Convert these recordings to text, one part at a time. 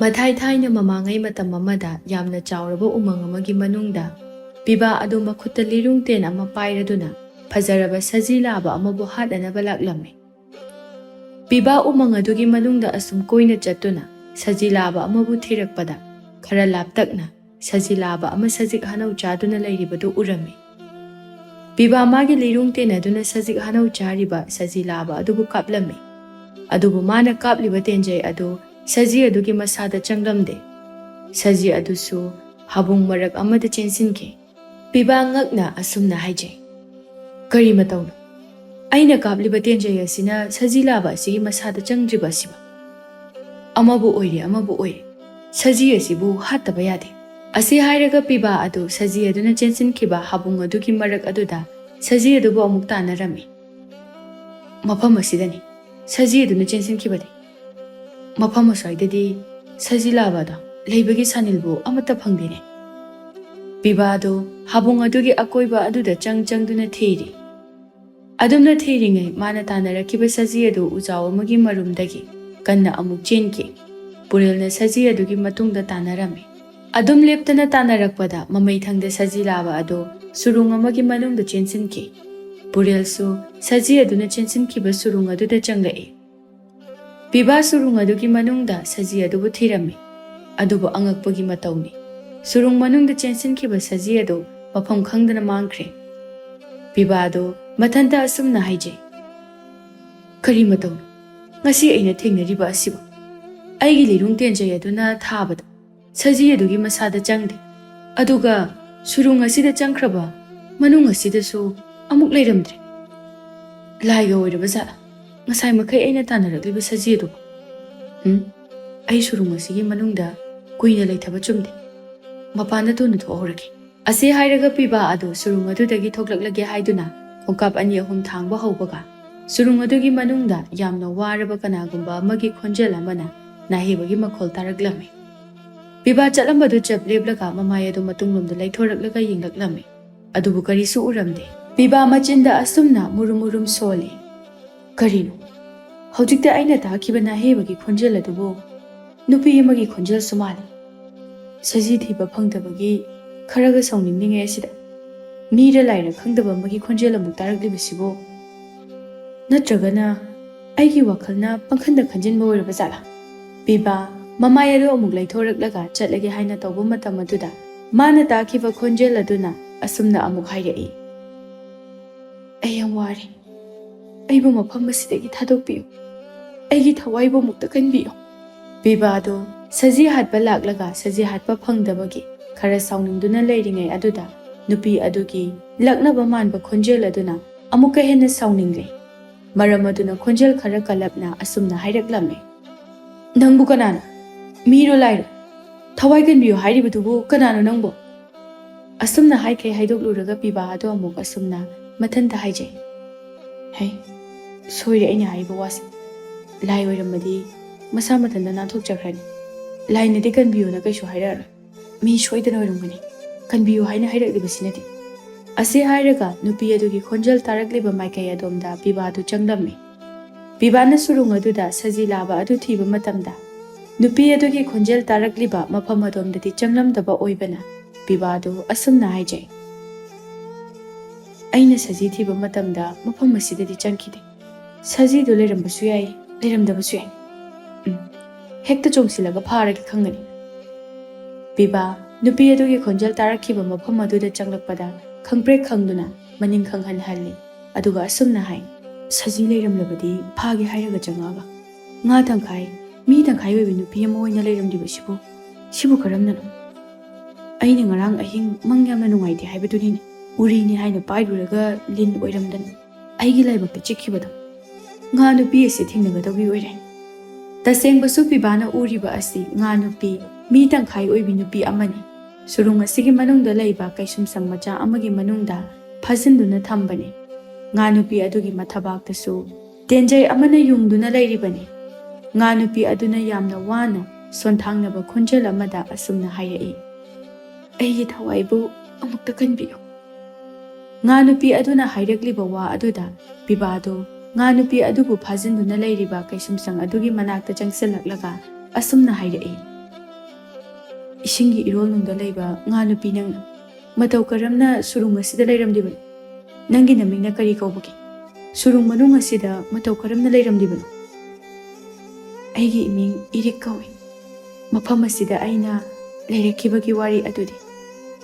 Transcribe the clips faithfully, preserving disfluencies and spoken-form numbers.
ꯃꯊꯥꯏ ꯊꯥꯏꯅ ꯃꯃꯥꯡꯉꯩ ꯃꯇꯝ ꯑꯃꯗ ꯌꯥꯝꯅ ꯆꯥꯎꯔꯕ ꯎꯃꯪ ꯑꯃꯒꯤ ꯃꯅꯨꯡꯗ ꯄꯤꯕꯥ ꯑꯗꯨ ꯃꯈꯨꯠꯇ ꯂꯤꯔꯨꯡ ꯇꯦꯟ ꯑꯃ ꯄꯥꯏꯔꯗꯨꯅ ꯐꯖꯔꯕ ꯁꯖꯤ ꯂꯥꯕ ꯑꯃꯕꯨ ꯍꯥꯠꯅꯅꯕ ꯂꯥꯛꯂꯝꯃꯤ꯫ ꯄꯤꯕꯥ ꯎꯃꯪ ꯑꯗꯨꯒꯤ ꯃꯅꯨꯡꯗ ꯑꯁꯨꯝ ꯀꯣꯏꯅ ꯆꯠꯇꯨꯅ ꯁꯖꯤ ꯂꯥꯕ ꯑꯃꯕꯨ ꯊꯤꯔꯛꯄꯗ ꯈꯔ ꯂꯥꯞꯇꯛꯅ ꯁꯖꯤ ꯂꯥꯕ ꯑꯃ ꯁꯖꯤꯛ ꯍꯅꯧ ꯆꯥꯗꯨꯅ ꯂꯩꯔꯤꯕꯗꯨ ꯎꯔꯝꯃꯤ꯫ ꯄꯤꯕꯥ ꯃꯥꯒꯤ ꯂꯤꯔꯨꯡ ꯇꯦꯟ ꯑꯗꯨꯅ ꯁꯖꯤꯛ ꯍꯅꯧ ꯆꯥꯔꯤꯕ ꯁꯖꯤ ꯂꯥꯕ ꯑꯗꯨꯕꯨ ꯀꯥꯞꯂꯝꯃꯤ꯫ ꯑꯗꯨꯕꯨ ꯃꯥꯅ ꯀꯥꯞꯂꯤꯕ ꯇꯦꯟꯖꯩ ꯑꯗꯨ ꯁꯖꯤ ꯑꯗꯨꯒꯤ ꯃꯁꯥꯗ ꯆꯪꯂꯝꯗꯦ꯫ ꯁꯖꯤ ꯑꯗꯨꯁꯨ ꯍꯥꯕꯨꯡ ꯃꯔꯛ ꯑꯃꯗ ꯆꯦꯟꯁꯤꯟꯈꯤ꯫ ꯄꯤꯕꯥ ꯉꯛꯅ ꯑꯁꯨꯝꯅ ꯍꯥꯏꯖꯩ, "ꯀꯔꯤ ꯃꯇꯧꯅꯣ? ꯑꯩꯅ ꯀꯥꯞꯂꯤꯕ ꯇꯦꯟꯖꯩ ꯑꯁꯤꯅ ꯁꯖꯤ ꯂꯥꯕ ꯑꯁꯤꯒꯤ ꯃꯁꯥꯗ ꯆꯪꯗ꯭ꯔꯤꯕ ꯑꯁꯤꯕꯨ? ꯑꯃꯕꯨ ꯑꯣꯏꯔꯦ, ꯑꯃꯕꯨ ꯑꯣꯏꯔꯦ, ꯁꯖꯤ ꯑꯁꯤꯕꯨ ꯍꯥꯠꯇꯕ ꯌꯥꯗꯦ"꯫ ꯑꯁꯤ ꯍꯥꯏꯔꯒ ꯄꯤꯕꯥ ꯑꯗꯨ ꯁꯖꯤ ꯑꯗꯨꯅ ꯆꯦꯟꯁꯤꯟꯈꯤꯕ ꯍꯥꯕꯨꯡ ꯑꯗꯨꯒꯤ ꯃꯔꯛ ꯑꯗꯨꯗ ꯁꯖꯤ ꯑꯗꯨꯕꯨ ꯑꯃꯨꯛ ꯇꯥꯟꯅꯔꯝꯃꯤ꯫ "ꯃꯐꯝ ꯑꯁꯤꯗꯅꯤ ꯁꯖꯤ ꯑꯗꯨꯅ ꯆꯦꯟꯁꯤꯟꯈꯤꯕꯗꯤ꯫ ꯃꯐꯝ ꯑꯁ꯭ꯋꯥꯏꯗꯗꯤ ꯁꯖꯤ ꯂꯥꯕꯗꯣ ꯂꯩꯕꯒꯤ ꯁꯥꯅꯤꯜꯕꯨ ꯑꯃꯠꯇ ꯐꯪꯗꯦꯅꯦ"꯫ ꯄꯤꯕꯥ ꯑꯗꯨ ꯍꯥꯕꯨꯡ ꯑꯗꯨꯒꯤ ꯑꯀꯣꯏꯕ ꯑꯗꯨꯗ ꯆꯪ ꯆꯪꯗꯨꯅ ꯊꯤꯔꯤ꯫ ꯑꯗꯨꯝꯅ ꯊꯤꯔꯤꯉꯩ ꯃꯥꯅ ꯇꯥꯟꯅꯔꯛꯈꯤꯕ ꯁꯖꯤ ꯑꯗꯨ ꯎꯖꯥꯎ ꯑꯃꯒꯤ ꯃꯔꯨꯝꯗꯒꯤ ꯀꯟꯅ ꯑꯃꯨꯛ ꯆꯦꯟꯈꯤ꯫ ꯄꯨꯔꯦꯜꯅ ꯁꯖꯤ ꯑꯗꯨꯒꯤ ꯃꯇꯨꯡꯗ ꯇꯥꯟꯅꯔꯝꯃꯤ꯫ ꯑꯗꯨꯝ ꯂꯦꯞꯇꯅ ꯇꯥꯟꯅꯔꯛꯄꯗ ꯃꯃꯩꯊꯪꯗ ꯁꯖꯤ ꯂꯥꯕ ꯑꯗꯨ ꯁꯨꯔꯨꯡ ꯑꯃꯒꯤ ꯃꯅꯨꯡꯗ ꯆꯦꯟꯁꯤꯟꯈꯤ꯫ ꯄꯨꯔꯦꯜꯁꯨ ꯁꯖꯤ ꯑꯗꯨꯅ ꯆꯦꯟꯁꯤꯟꯈꯤꯕ ꯁꯨꯔꯨꯡ ꯑꯗꯨꯗ ꯆꯪꯂꯛꯏ꯫ ꯄꯤꯕꯥ ꯁꯨꯔꯨꯡ ꯑꯗꯨꯒꯤ ꯃꯅꯨꯡꯗ ꯁꯖꯤ ꯑꯗꯨꯕꯨ ꯊꯤꯔꯝꯃꯤ꯫ ꯑꯗꯨꯕꯨ ꯑꯉꯛꯄꯒꯤ ꯃꯇꯧꯅꯤ, ꯁꯨꯔꯨꯡ ꯃꯅꯨꯡꯗ ꯆꯦꯟꯁꯤꯟꯈꯤꯕ ꯁꯖꯤ ꯑꯗꯨ ꯃꯐꯝ ꯈꯪꯗꯅ ꯃꯥꯡꯈ꯭ꯔꯦ꯫ ꯄꯤꯕꯥ ꯑꯗꯨ ꯃꯊꯟꯇ ꯑꯁꯨꯝꯅ ꯍꯥꯏꯖꯩ, "ꯀꯔꯤ ꯃꯇꯧꯅꯣ ꯉꯁꯤ ꯑꯩꯅ ꯊꯦꯡꯅꯔꯤꯕ ꯑꯁꯤꯕꯨ? ꯑꯩꯒꯤ ꯂꯤꯔꯨꯡ ꯇꯦꯟꯖꯩ ꯑꯗꯨꯅ ꯊꯥꯕꯗ ꯁꯖꯤ ꯑꯗꯨꯒꯤ ꯃꯁꯥꯗ ꯆꯪꯗꯦ꯫ ꯑꯗꯨꯒ ꯁꯨꯔꯨꯡ ꯑꯁꯤꯗ ꯆꯪꯈ꯭ꯔꯕ ꯃꯅꯨꯡ ꯑꯁꯤꯗꯁꯨ ꯑꯃꯨꯛ ꯂꯩꯔꯝꯗ꯭ꯔꯦ꯫ ꯂꯥꯏꯒ ꯑꯣꯏꯔꯕ ꯖꯥꯠꯂꯥ ꯉꯁꯥꯏ ꯃꯈꯩ ꯑꯩꯅ ꯇꯥꯟꯅꯔꯛꯂꯤꯕ ꯁꯖꯤ ꯑꯗꯨꯕꯨ? ꯎꯝ, ꯑꯩ ꯁꯨꯔꯨꯡ ꯑꯁꯤꯒꯤ ꯃꯅꯨꯡꯗ ꯀꯨꯏꯅ ꯂꯩꯊꯕ ꯆꯨꯝꯗꯦ꯫ ꯃꯄꯥꯟꯗ ꯊꯨꯅ ꯊꯣꯛꯍꯧꯔꯒꯦ"꯫ ꯑꯁꯤ ꯍꯥꯏꯔꯒ ꯄꯤꯕꯥ ꯑꯗꯨ ꯁꯨꯔꯨꯡ ꯑꯗꯨꯗꯒꯤ ꯊꯣꯛꯂꯛꯂꯒꯦ ꯍꯥꯏꯗꯨꯅ ꯈꯣꯡꯀꯥꯞ ꯑꯅꯤ ꯑꯍꯨꯝ ꯊꯥꯡꯕ ꯍꯧꯕꯒ ꯁꯨꯔꯨꯡ ꯑꯗꯨꯒꯤ ꯃꯅꯨꯡꯗ ꯌꯥꯝꯅ ꯋꯥꯔꯕ ꯀꯅꯥꯒꯨꯝꯕ ꯑꯃꯒꯤ ꯈꯣꯟꯖꯦꯜ ꯑꯃꯅ ꯅꯥꯍꯦꯕꯒꯤ ꯃꯈꯣꯜ ꯇꯥꯔꯛꯂꯝꯃꯤ꯫ ꯄꯤꯕꯥ ꯆꯠꯂꯝꯕꯗꯨ ꯆꯞ ꯂꯦꯞꯂꯒ ꯃꯃꯥꯏ ꯑꯗꯨ ꯃꯇꯨꯡꯂꯣꯝꯗ ꯂꯩꯊꯣꯔꯛꯂꯒ ꯌꯦꯡꯂꯛꯂꯝꯃꯤ꯫ ꯑꯗꯨꯕꯨ ꯀꯔꯤꯁꯨ ꯎꯔꯝꯗꯦ꯫ ꯄꯤꯕꯥ ꯃꯆꯤꯟꯗ ꯑꯁꯨꯝꯅ ꯃꯨꯔꯨꯝ ꯃꯨꯔꯨꯝ ꯁꯣꯜꯂꯤ꯫ "ꯀꯔꯤꯅꯣ? ꯍꯧꯖꯤꯛꯇ ꯑꯩꯅ ꯇꯥꯈꯤꯕ ꯅꯥꯍꯦꯕꯒꯤ ꯈꯣꯟꯖꯦꯜ ꯑꯗꯨꯕꯨ?" ꯅꯨꯄꯤ ꯑꯃꯒꯤ ꯈꯣꯟꯖꯦꯜꯁꯨ ꯃꯥꯜꯂꯤ꯫ ꯁꯖꯤ ꯊꯤꯕ ꯐꯪꯗꯕꯒꯤ ꯈꯔꯒ ꯁꯥꯎꯅꯤꯡꯂꯤꯉꯩ ꯑꯁꯤꯗ ꯃꯤꯔ ꯂꯥꯏꯔ ꯈꯪꯗꯕ ꯑꯃꯒꯤ ꯈꯣꯟꯖꯦꯜ ꯑꯃꯨꯛ ꯇꯥꯔꯛꯂꯤꯕꯁꯤꯕꯨ? ꯅꯠꯇ꯭ꯔꯒꯅ ꯑꯩꯒꯤ ꯋꯥꯈꯜꯅ ꯄꯪꯈꯟꯗ ꯈꯟꯖꯤꯟꯕ ꯑꯣꯏꯔꯕ ꯖꯥꯠꯂꯥ? ꯄꯤꯕꯥ ꯃꯃꯥꯏ ꯑꯗꯨ ꯑꯃꯨꯛ ꯂꯩꯊꯣꯔꯛꯂꯒ ꯆꯠꯂꯒꯦ ꯍꯥꯏꯅ ꯇꯧꯕ ꯃꯇꯝ ꯑꯗꯨꯗ ꯃꯥꯅ ꯇꯥꯈꯤꯕ ꯈꯣꯟꯖꯦꯜ ꯑꯗꯨꯅ ꯑꯁꯨꯝꯅ ꯑꯃꯨꯛ ꯍꯥꯏꯔꯛꯏ, "ꯑꯩ ꯌꯥꯝ ꯋꯥꯔꯦ꯫ ꯑꯩꯕꯨ ꯃꯐꯝ ꯑꯁꯤꯗꯒꯤ ꯊꯥꯗꯣꯛꯄꯤꯌꯨ꯫ ꯑꯩꯒꯤ ꯊꯋꯥꯏꯕꯨ ꯑꯃꯨꯛꯇ ꯀꯟꯕꯤꯌꯨ꯫" ꯄꯤꯕꯥꯗꯨ ꯁꯖꯤ ꯍꯥꯠꯄ ꯂꯥꯛꯂꯒ ꯁꯖꯤ ꯍꯥꯠꯄ ꯐꯪꯗꯕꯒꯤ ꯈꯔ ꯁꯥꯎꯅꯤꯡꯗꯨꯅ ꯂꯩꯔꯤꯉꯩ ꯑꯗꯨꯗ ꯅꯨꯄꯤ ꯑꯗꯨꯒꯤ ꯂꯛꯅꯕ ꯃꯥꯟꯕ ꯈꯣꯟꯖꯦꯜ ꯑꯗꯨꯅ ꯑꯃꯨꯛꯀ ꯍꯦꯟꯅ ꯁꯥꯎꯅꯤꯡꯂꯦ꯫ ꯃꯔꯝ ꯑꯗꯨꯅ ꯈꯣꯟꯖꯦꯜ ꯈꯔ ꯀꯜꯂꯞꯅ ꯑꯁꯨꯝꯅ ꯍꯥꯏꯔꯛꯂꯝꯃꯤ, "ꯅꯪꯕꯨ ꯀꯅꯥꯅꯣ? ꯃꯤꯔꯣ ꯂꯥꯏꯔꯣ? ꯊꯋꯥꯏ ꯀꯟꯕꯤꯌꯨ ꯍꯥꯏꯔꯤꯕꯗꯨꯕꯨ ꯀꯅꯥꯅꯣ ꯅꯪꯕꯨ?" ꯑꯁꯨꯝꯅ ꯍꯥꯏꯈꯩ ꯍꯥꯏꯗꯣꯛꯂꯨꯔꯒ ꯄꯤꯕꯥ ꯑꯗꯨ ꯑꯃꯨꯛ ꯑꯁꯨꯝꯅ ꯃꯊꯟꯇ ꯍꯥꯏꯖꯩ, "ꯍꯩ, ꯁꯣꯏꯔꯦ ꯑꯩꯅ ꯍꯥꯏꯔꯤꯕ ꯋꯥꯁꯦ꯫ ꯂꯥꯏ ꯑꯣꯏꯔꯝꯃꯗꯤ ꯃꯁꯥ ꯃꯊꯟꯇ ꯅꯥꯟꯊꯣꯛꯆꯈ꯭ꯔꯅꯤ꯫ ꯂꯥꯏꯅꯗꯤ ꯀꯟꯕꯤꯌꯨꯅ ꯀꯩꯁꯨ ꯍꯥꯏꯔꯛꯑꯔꯣꯏ꯫ ꯃꯤ ꯁꯣꯏꯗꯅ ꯑꯣꯏꯔꯝꯒꯅꯤ꯫ ꯀꯟꯕꯤꯌꯨ ꯍꯥꯏꯅ ꯍꯥꯏꯔꯛꯂꯤꯕꯁꯤꯅꯗꯤ꯫" ꯑꯁꯤ ꯍꯥꯏꯔꯒ ꯅꯨꯄꯤ ꯑꯗꯨꯒꯤ ꯈꯣꯟꯖꯦꯜ ꯇꯥꯔꯛꯂꯤꯕ ꯃꯥꯏꯀꯩ ꯑꯗꯣꯝꯗ ꯄꯤꯕꯥꯗꯨ ꯆꯪꯂꯝꯃꯤ꯫ ꯄꯤꯕꯥꯅ ꯁꯨꯔꯨꯡ ꯑꯗꯨꯗ ꯁꯖꯤ ꯂꯥꯕ ꯑꯗꯨ ꯊꯤꯕ ꯃꯇꯝꯗ ꯅꯨꯄꯤ ꯑꯗꯨꯒꯤ ꯈꯣꯟꯖꯦꯜ ꯇꯥꯔꯛꯂꯤꯕ ꯃꯐꯝ ꯑꯗꯣꯝꯗꯗꯤ ꯆꯪꯂꯝꯗꯕ ꯑꯣꯏꯕꯅ ꯄꯤꯕꯥꯗꯨ ꯑꯁꯨꯝꯅ ꯍꯥꯏꯖꯩ, "ꯑꯩꯅ ꯁꯖꯤ ꯊꯤꯕ ꯃꯇꯝꯗ ꯃꯐꯝ ꯑꯁꯤꯗꯗꯤ ꯆꯪꯈꯤꯗꯦ꯫ ꯁꯖꯤꯗꯨ ꯂꯩꯔꯝꯕꯁꯨ ꯌꯥꯏ, ꯂꯩꯔꯝꯗꯕꯁꯨ ꯌꯥꯏ꯫ ꯎꯝ, ꯍꯦꯛꯇ ꯆꯣꯡꯁꯤꯜꯂꯒ ꯐꯥꯔꯒꯦ ꯈꯪꯒꯅꯤ꯫" ꯄꯤꯕꯥ ꯅꯨꯄꯤ ꯑꯗꯨꯒꯤ ꯈꯣꯟꯖꯦꯜ ꯇꯥꯔꯛꯈꯤꯕ ꯃꯐꯝ ꯑꯗꯨꯗ ꯆꯪꯂꯛꯄꯗ ꯈꯪꯄ꯭ꯔꯦꯛ ꯈꯪꯗꯨꯅ ꯃꯅꯤꯡ ꯈꯪꯍꯟꯍꯜꯂꯤ꯫ ꯑꯗꯨꯒ ꯑꯁꯨꯝꯅ ꯍꯥꯏ, "ꯁꯖꯤ ꯂꯩꯔꯝꯂꯕꯗꯤ ꯐꯥꯒꯦ ꯍꯥꯏꯔꯒ ꯆꯪꯉꯛꯑꯒ ꯉꯥ ꯇꯪꯈꯥꯏ, ꯃꯤ ꯇꯪꯈꯥꯏ ꯑꯣꯏꯕ ꯅꯨꯄꯤ ꯑꯃ ꯑꯣꯏꯅ ꯂꯩꯔꯝꯂꯤꯕꯁꯤꯕꯨ, ꯁꯤꯕꯨ ꯀꯔꯝꯅꯅꯣ? ꯑꯩꯅ ꯉꯔꯥꯡ ꯑꯍꯤꯡ ꯃꯪ ꯌꯥꯝꯅ ꯅꯨꯡꯉꯥꯏꯇꯦ ꯍꯥꯏꯕꯗꯨꯅꯤꯅꯦ꯫ ꯎꯔꯤꯅꯤ ꯍꯥꯏꯅ ꯄꯥꯏꯔꯨꯔꯒ ꯂꯤꯟ ꯑꯣꯏꯔꯝꯗꯅ ꯑꯩꯒꯤ ꯂꯥꯏꯕꯛꯇ ꯆꯤꯛꯈꯤꯕꯗꯣ꯫ ꯉꯥ ꯅꯨꯄꯤ ꯑꯁꯤ ꯊꯦꯡꯅꯒꯗꯧꯒꯤ ꯑꯣꯏꯔꯦ꯫" ꯇꯁꯦꯡꯕꯁꯨ ꯄꯤꯕꯥꯅ ꯎꯔꯤꯕ ꯑꯁꯤ ꯉꯥ ꯅꯨꯄꯤ, ꯃꯤ ꯇꯪꯈꯥꯏ ꯑꯣꯏꯕꯤ ꯅꯨꯄꯤ ꯑꯃꯅꯤ꯫ ꯁꯨꯔꯨꯡ ꯑꯁꯤꯒꯤ ꯃꯅꯨꯡꯗ ꯂꯩꯕ ꯀꯩꯁꯨꯝꯁꯪ ꯃꯆꯥ ꯑꯃꯒꯤ ꯃꯅꯨꯡꯗ ꯐꯥꯖꯤꯟꯗꯨꯅ ꯊꯝꯕꯅꯤ꯫ ꯉꯥ ꯅꯨꯄꯤ ꯑꯗꯨꯒꯤ ꯃꯊꯕꯥꯛꯇꯁꯨ ꯇꯦꯟꯖꯩ ꯑꯃꯅ ꯌꯨꯡꯗꯨꯅ ꯂꯩꯔꯤꯕꯅꯤ꯫ ꯉꯥ ꯅꯨꯄꯤ ꯑꯗꯨꯅ ꯌꯥꯝꯅ ꯋꯥꯅ ꯁꯣꯟꯊꯥꯡꯅꯕ ꯈꯣꯟꯖꯦꯜ ꯑꯃꯗ ꯑꯁꯨꯝꯅ ꯍꯥꯏꯔꯛꯏ, "ꯑꯩꯒꯤ ꯊꯋꯥꯏꯕꯨ ꯑꯃꯨꯛꯇ ꯀꯟꯕꯤꯌꯨ꯫" ꯉꯥ ꯅꯨꯄꯤ ꯑꯗꯨꯅ ꯍꯥꯏꯔꯛꯂꯤꯕ ꯋꯥ ꯑꯗꯨꯗ ꯄꯤꯕꯥꯗꯨ ꯉꯥ ꯅꯨꯄꯤ ꯑꯗꯨꯕꯨ ꯐꯥꯖꯤꯟꯗꯨꯅ ꯂꯩꯔꯤꯕ ꯀꯩꯁꯨꯝꯁꯪ ꯑꯗꯨꯒꯤ ꯃꯅꯥꯛꯇ ꯆꯪꯁꯤꯜꯂꯛꯂꯒ ꯑꯁꯨꯝꯅ ꯍꯥꯏꯔꯛꯏ, "ꯏꯁꯤꯡꯒꯤ ꯏꯔꯣꯜꯅꯨꯡꯗ ꯂꯩꯕ ꯉꯥ ꯅꯨꯄꯤ ꯅꯪꯅ ꯃꯇꯧ ꯀꯔꯝꯅ ꯁꯨꯔꯨꯡ ꯑꯁꯤꯗ ꯂꯩꯔꯝꯂꯤꯕꯅꯣ? ꯅꯪꯒꯤ ꯅꯃꯤꯡꯅ ꯀꯔꯤ ꯀꯧꯕꯒꯦ? ꯁꯨꯔꯨꯡ ꯃꯅꯨꯡ ꯑꯁꯤꯗ ꯃꯇꯧ ꯀꯔꯝꯅ ꯂꯩꯔꯝꯂꯤꯕꯅꯣ?" "ꯑꯩꯒꯤ ꯏꯃꯤꯡ ꯏꯔꯤꯛ ꯀꯧꯏ꯫ ꯃꯐꯝ ꯑꯁꯤꯗ ꯑꯩꯅ ꯂꯩꯔꯛꯈꯤꯕꯒꯤ ꯋꯥꯔꯤ ꯑꯗꯨꯗꯤ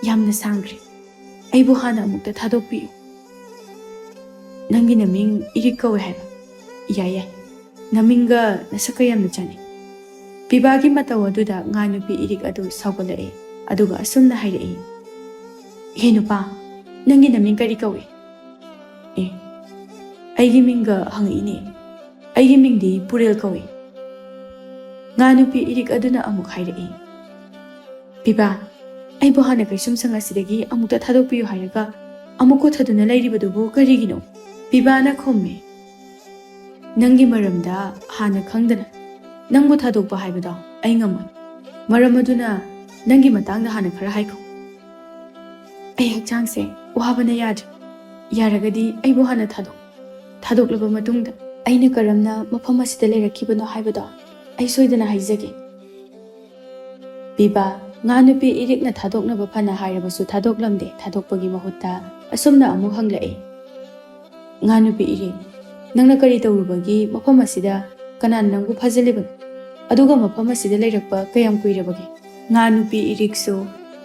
ꯌꯥꯝꯅ ꯁꯥꯡꯈ꯭ꯔꯦ꯫ ꯑꯩꯕꯨ ꯍꯥꯟꯅ ꯑꯃꯨꯛꯇ ꯊꯥꯗꯣꯛꯄꯤꯌꯨ꯫" "ꯅꯪꯒꯤ ꯅꯃꯤꯡ ꯏꯔꯤꯛ ꯀꯧꯏ ꯍꯥꯏꯕ? ꯌꯥꯏ, ꯌꯥꯏ꯫ ꯅꯃꯤꯡꯒ ꯅꯁꯛꯀ ꯌꯥꯝꯅ ꯆꯥꯅꯩ꯫" ꯄꯤꯕꯥꯒꯤ ꯃꯇꯧ ꯑꯗꯨꯗ ꯉꯥ ꯅꯨꯄꯤ ꯏꯔꯤꯛ ꯑꯗꯨ ꯁꯥꯎꯒꯠꯂꯛꯏ, ꯑꯗꯨꯒ ꯑꯁꯨꯝꯅ ꯍꯥꯏꯔꯛꯏ, "ꯍꯦ ꯅꯨꯄꯥ, ꯅꯪꯒꯤ ꯅꯃꯤꯡ ꯀꯔꯤ ꯀꯧꯏ?" "ꯑꯦ, ꯑꯩꯒꯤ ꯃꯤꯡꯒ ꯍꯪꯉꯛꯏꯅꯦ꯫ ꯑꯩꯒꯤ ꯃꯤꯡꯗꯤ ꯄꯨꯔꯦꯜ ꯀꯧꯏ꯫" ꯉꯥ ꯅꯨꯄꯤ ꯏꯔꯤꯛ ꯑꯗꯨꯅ ꯑꯃꯨꯛ ꯍꯥꯏꯔꯛꯏ, "ꯄꯤꯕꯥ, ꯑꯩꯕꯨ ꯍꯥꯟꯅ ꯀꯩꯁꯨꯝꯁꯪ ꯑꯁꯤꯗꯒꯤ ꯑꯃꯨꯛꯇ ꯊꯥꯗꯣꯛꯄꯤꯌꯨ ꯍꯥꯏꯔꯒ ꯑꯃꯨꯛ ꯀꯣꯊꯗꯨꯅ ꯂꯩꯔꯤꯕꯗꯨꯕꯨ ꯀꯔꯤꯒꯤꯅꯣ?" ꯄꯤꯕꯥꯅ ꯈꯨꯝꯃꯤ, "ꯅꯪꯒꯤ ꯃꯔꯝꯗ ꯍꯥꯟꯅ ꯈꯪꯗꯅ ꯅꯪꯕꯨ ꯊꯥꯗꯣꯛꯄ ꯍꯥꯏꯕꯗꯣ ꯑꯩ ꯉꯝꯃꯣꯏ꯫ ꯃꯔꯝ ꯑꯗꯨꯅ ꯅꯪꯒꯤ ꯃꯇꯥꯡꯗ ꯍꯥꯟꯅ ꯈꯔ ꯍꯥꯏꯈꯣ꯫" "ꯑꯩ ꯍꯛꯆꯥꯡꯁꯦ ꯋꯥꯕꯅ ꯌꯥꯗ꯭ꯔꯦ꯫ ꯌꯥꯔꯒꯗꯤ ꯑꯩꯕꯨ ꯍꯥꯟꯅ ꯊꯥꯗꯣꯛ ꯊꯥꯗꯣꯛꯂꯕ ꯃꯇꯨꯡꯗ ꯑꯩꯅ ꯀꯔꯝꯅ ꯃꯐꯝ ꯑꯁꯤꯗ ꯂꯩꯔꯛꯈꯤꯕꯅꯣ ꯍꯥꯏꯕꯗꯣ ꯑꯩ ꯁꯣꯏꯗꯅ ꯍꯥꯏꯖꯒꯦ꯫" ꯄꯤꯕꯥ, ꯉꯥ ꯅꯨꯄꯤ ꯏꯔꯤꯛꯅ ꯊꯥꯗꯣꯛꯅꯕ ꯐꯅ ꯍꯥꯏꯔꯕꯁꯨ ꯊꯥꯗꯣꯛꯂꯝꯗꯦ꯫ ꯊꯥꯗꯣꯛꯄꯒꯤ ꯃꯍꯨꯠꯇ ꯑꯁꯨꯝꯅ ꯑꯃꯨꯛ ꯍꯪꯂꯛꯏ, "ꯉꯥ ꯅꯨꯄꯤ ꯏꯔꯤꯛ, ꯅꯪꯅ ꯀꯔꯤ ꯇꯧꯔꯨꯕꯒꯤ ꯃꯐꯝ ꯑꯁꯤꯗ ꯀꯅꯥꯅ ꯅꯪꯕꯨ ꯐꯥꯖꯤꯜꯂꯤꯕꯅꯣ? ꯑꯗꯨꯒ ꯃꯐꯝ ꯑꯁꯤꯗ ꯂꯩꯔꯛꯄ ꯀꯌꯥꯝ ꯀꯨꯏꯔꯕꯒꯦ?" ꯉꯥ ꯅꯨꯄꯤ ꯏꯔꯤꯛꯁꯨ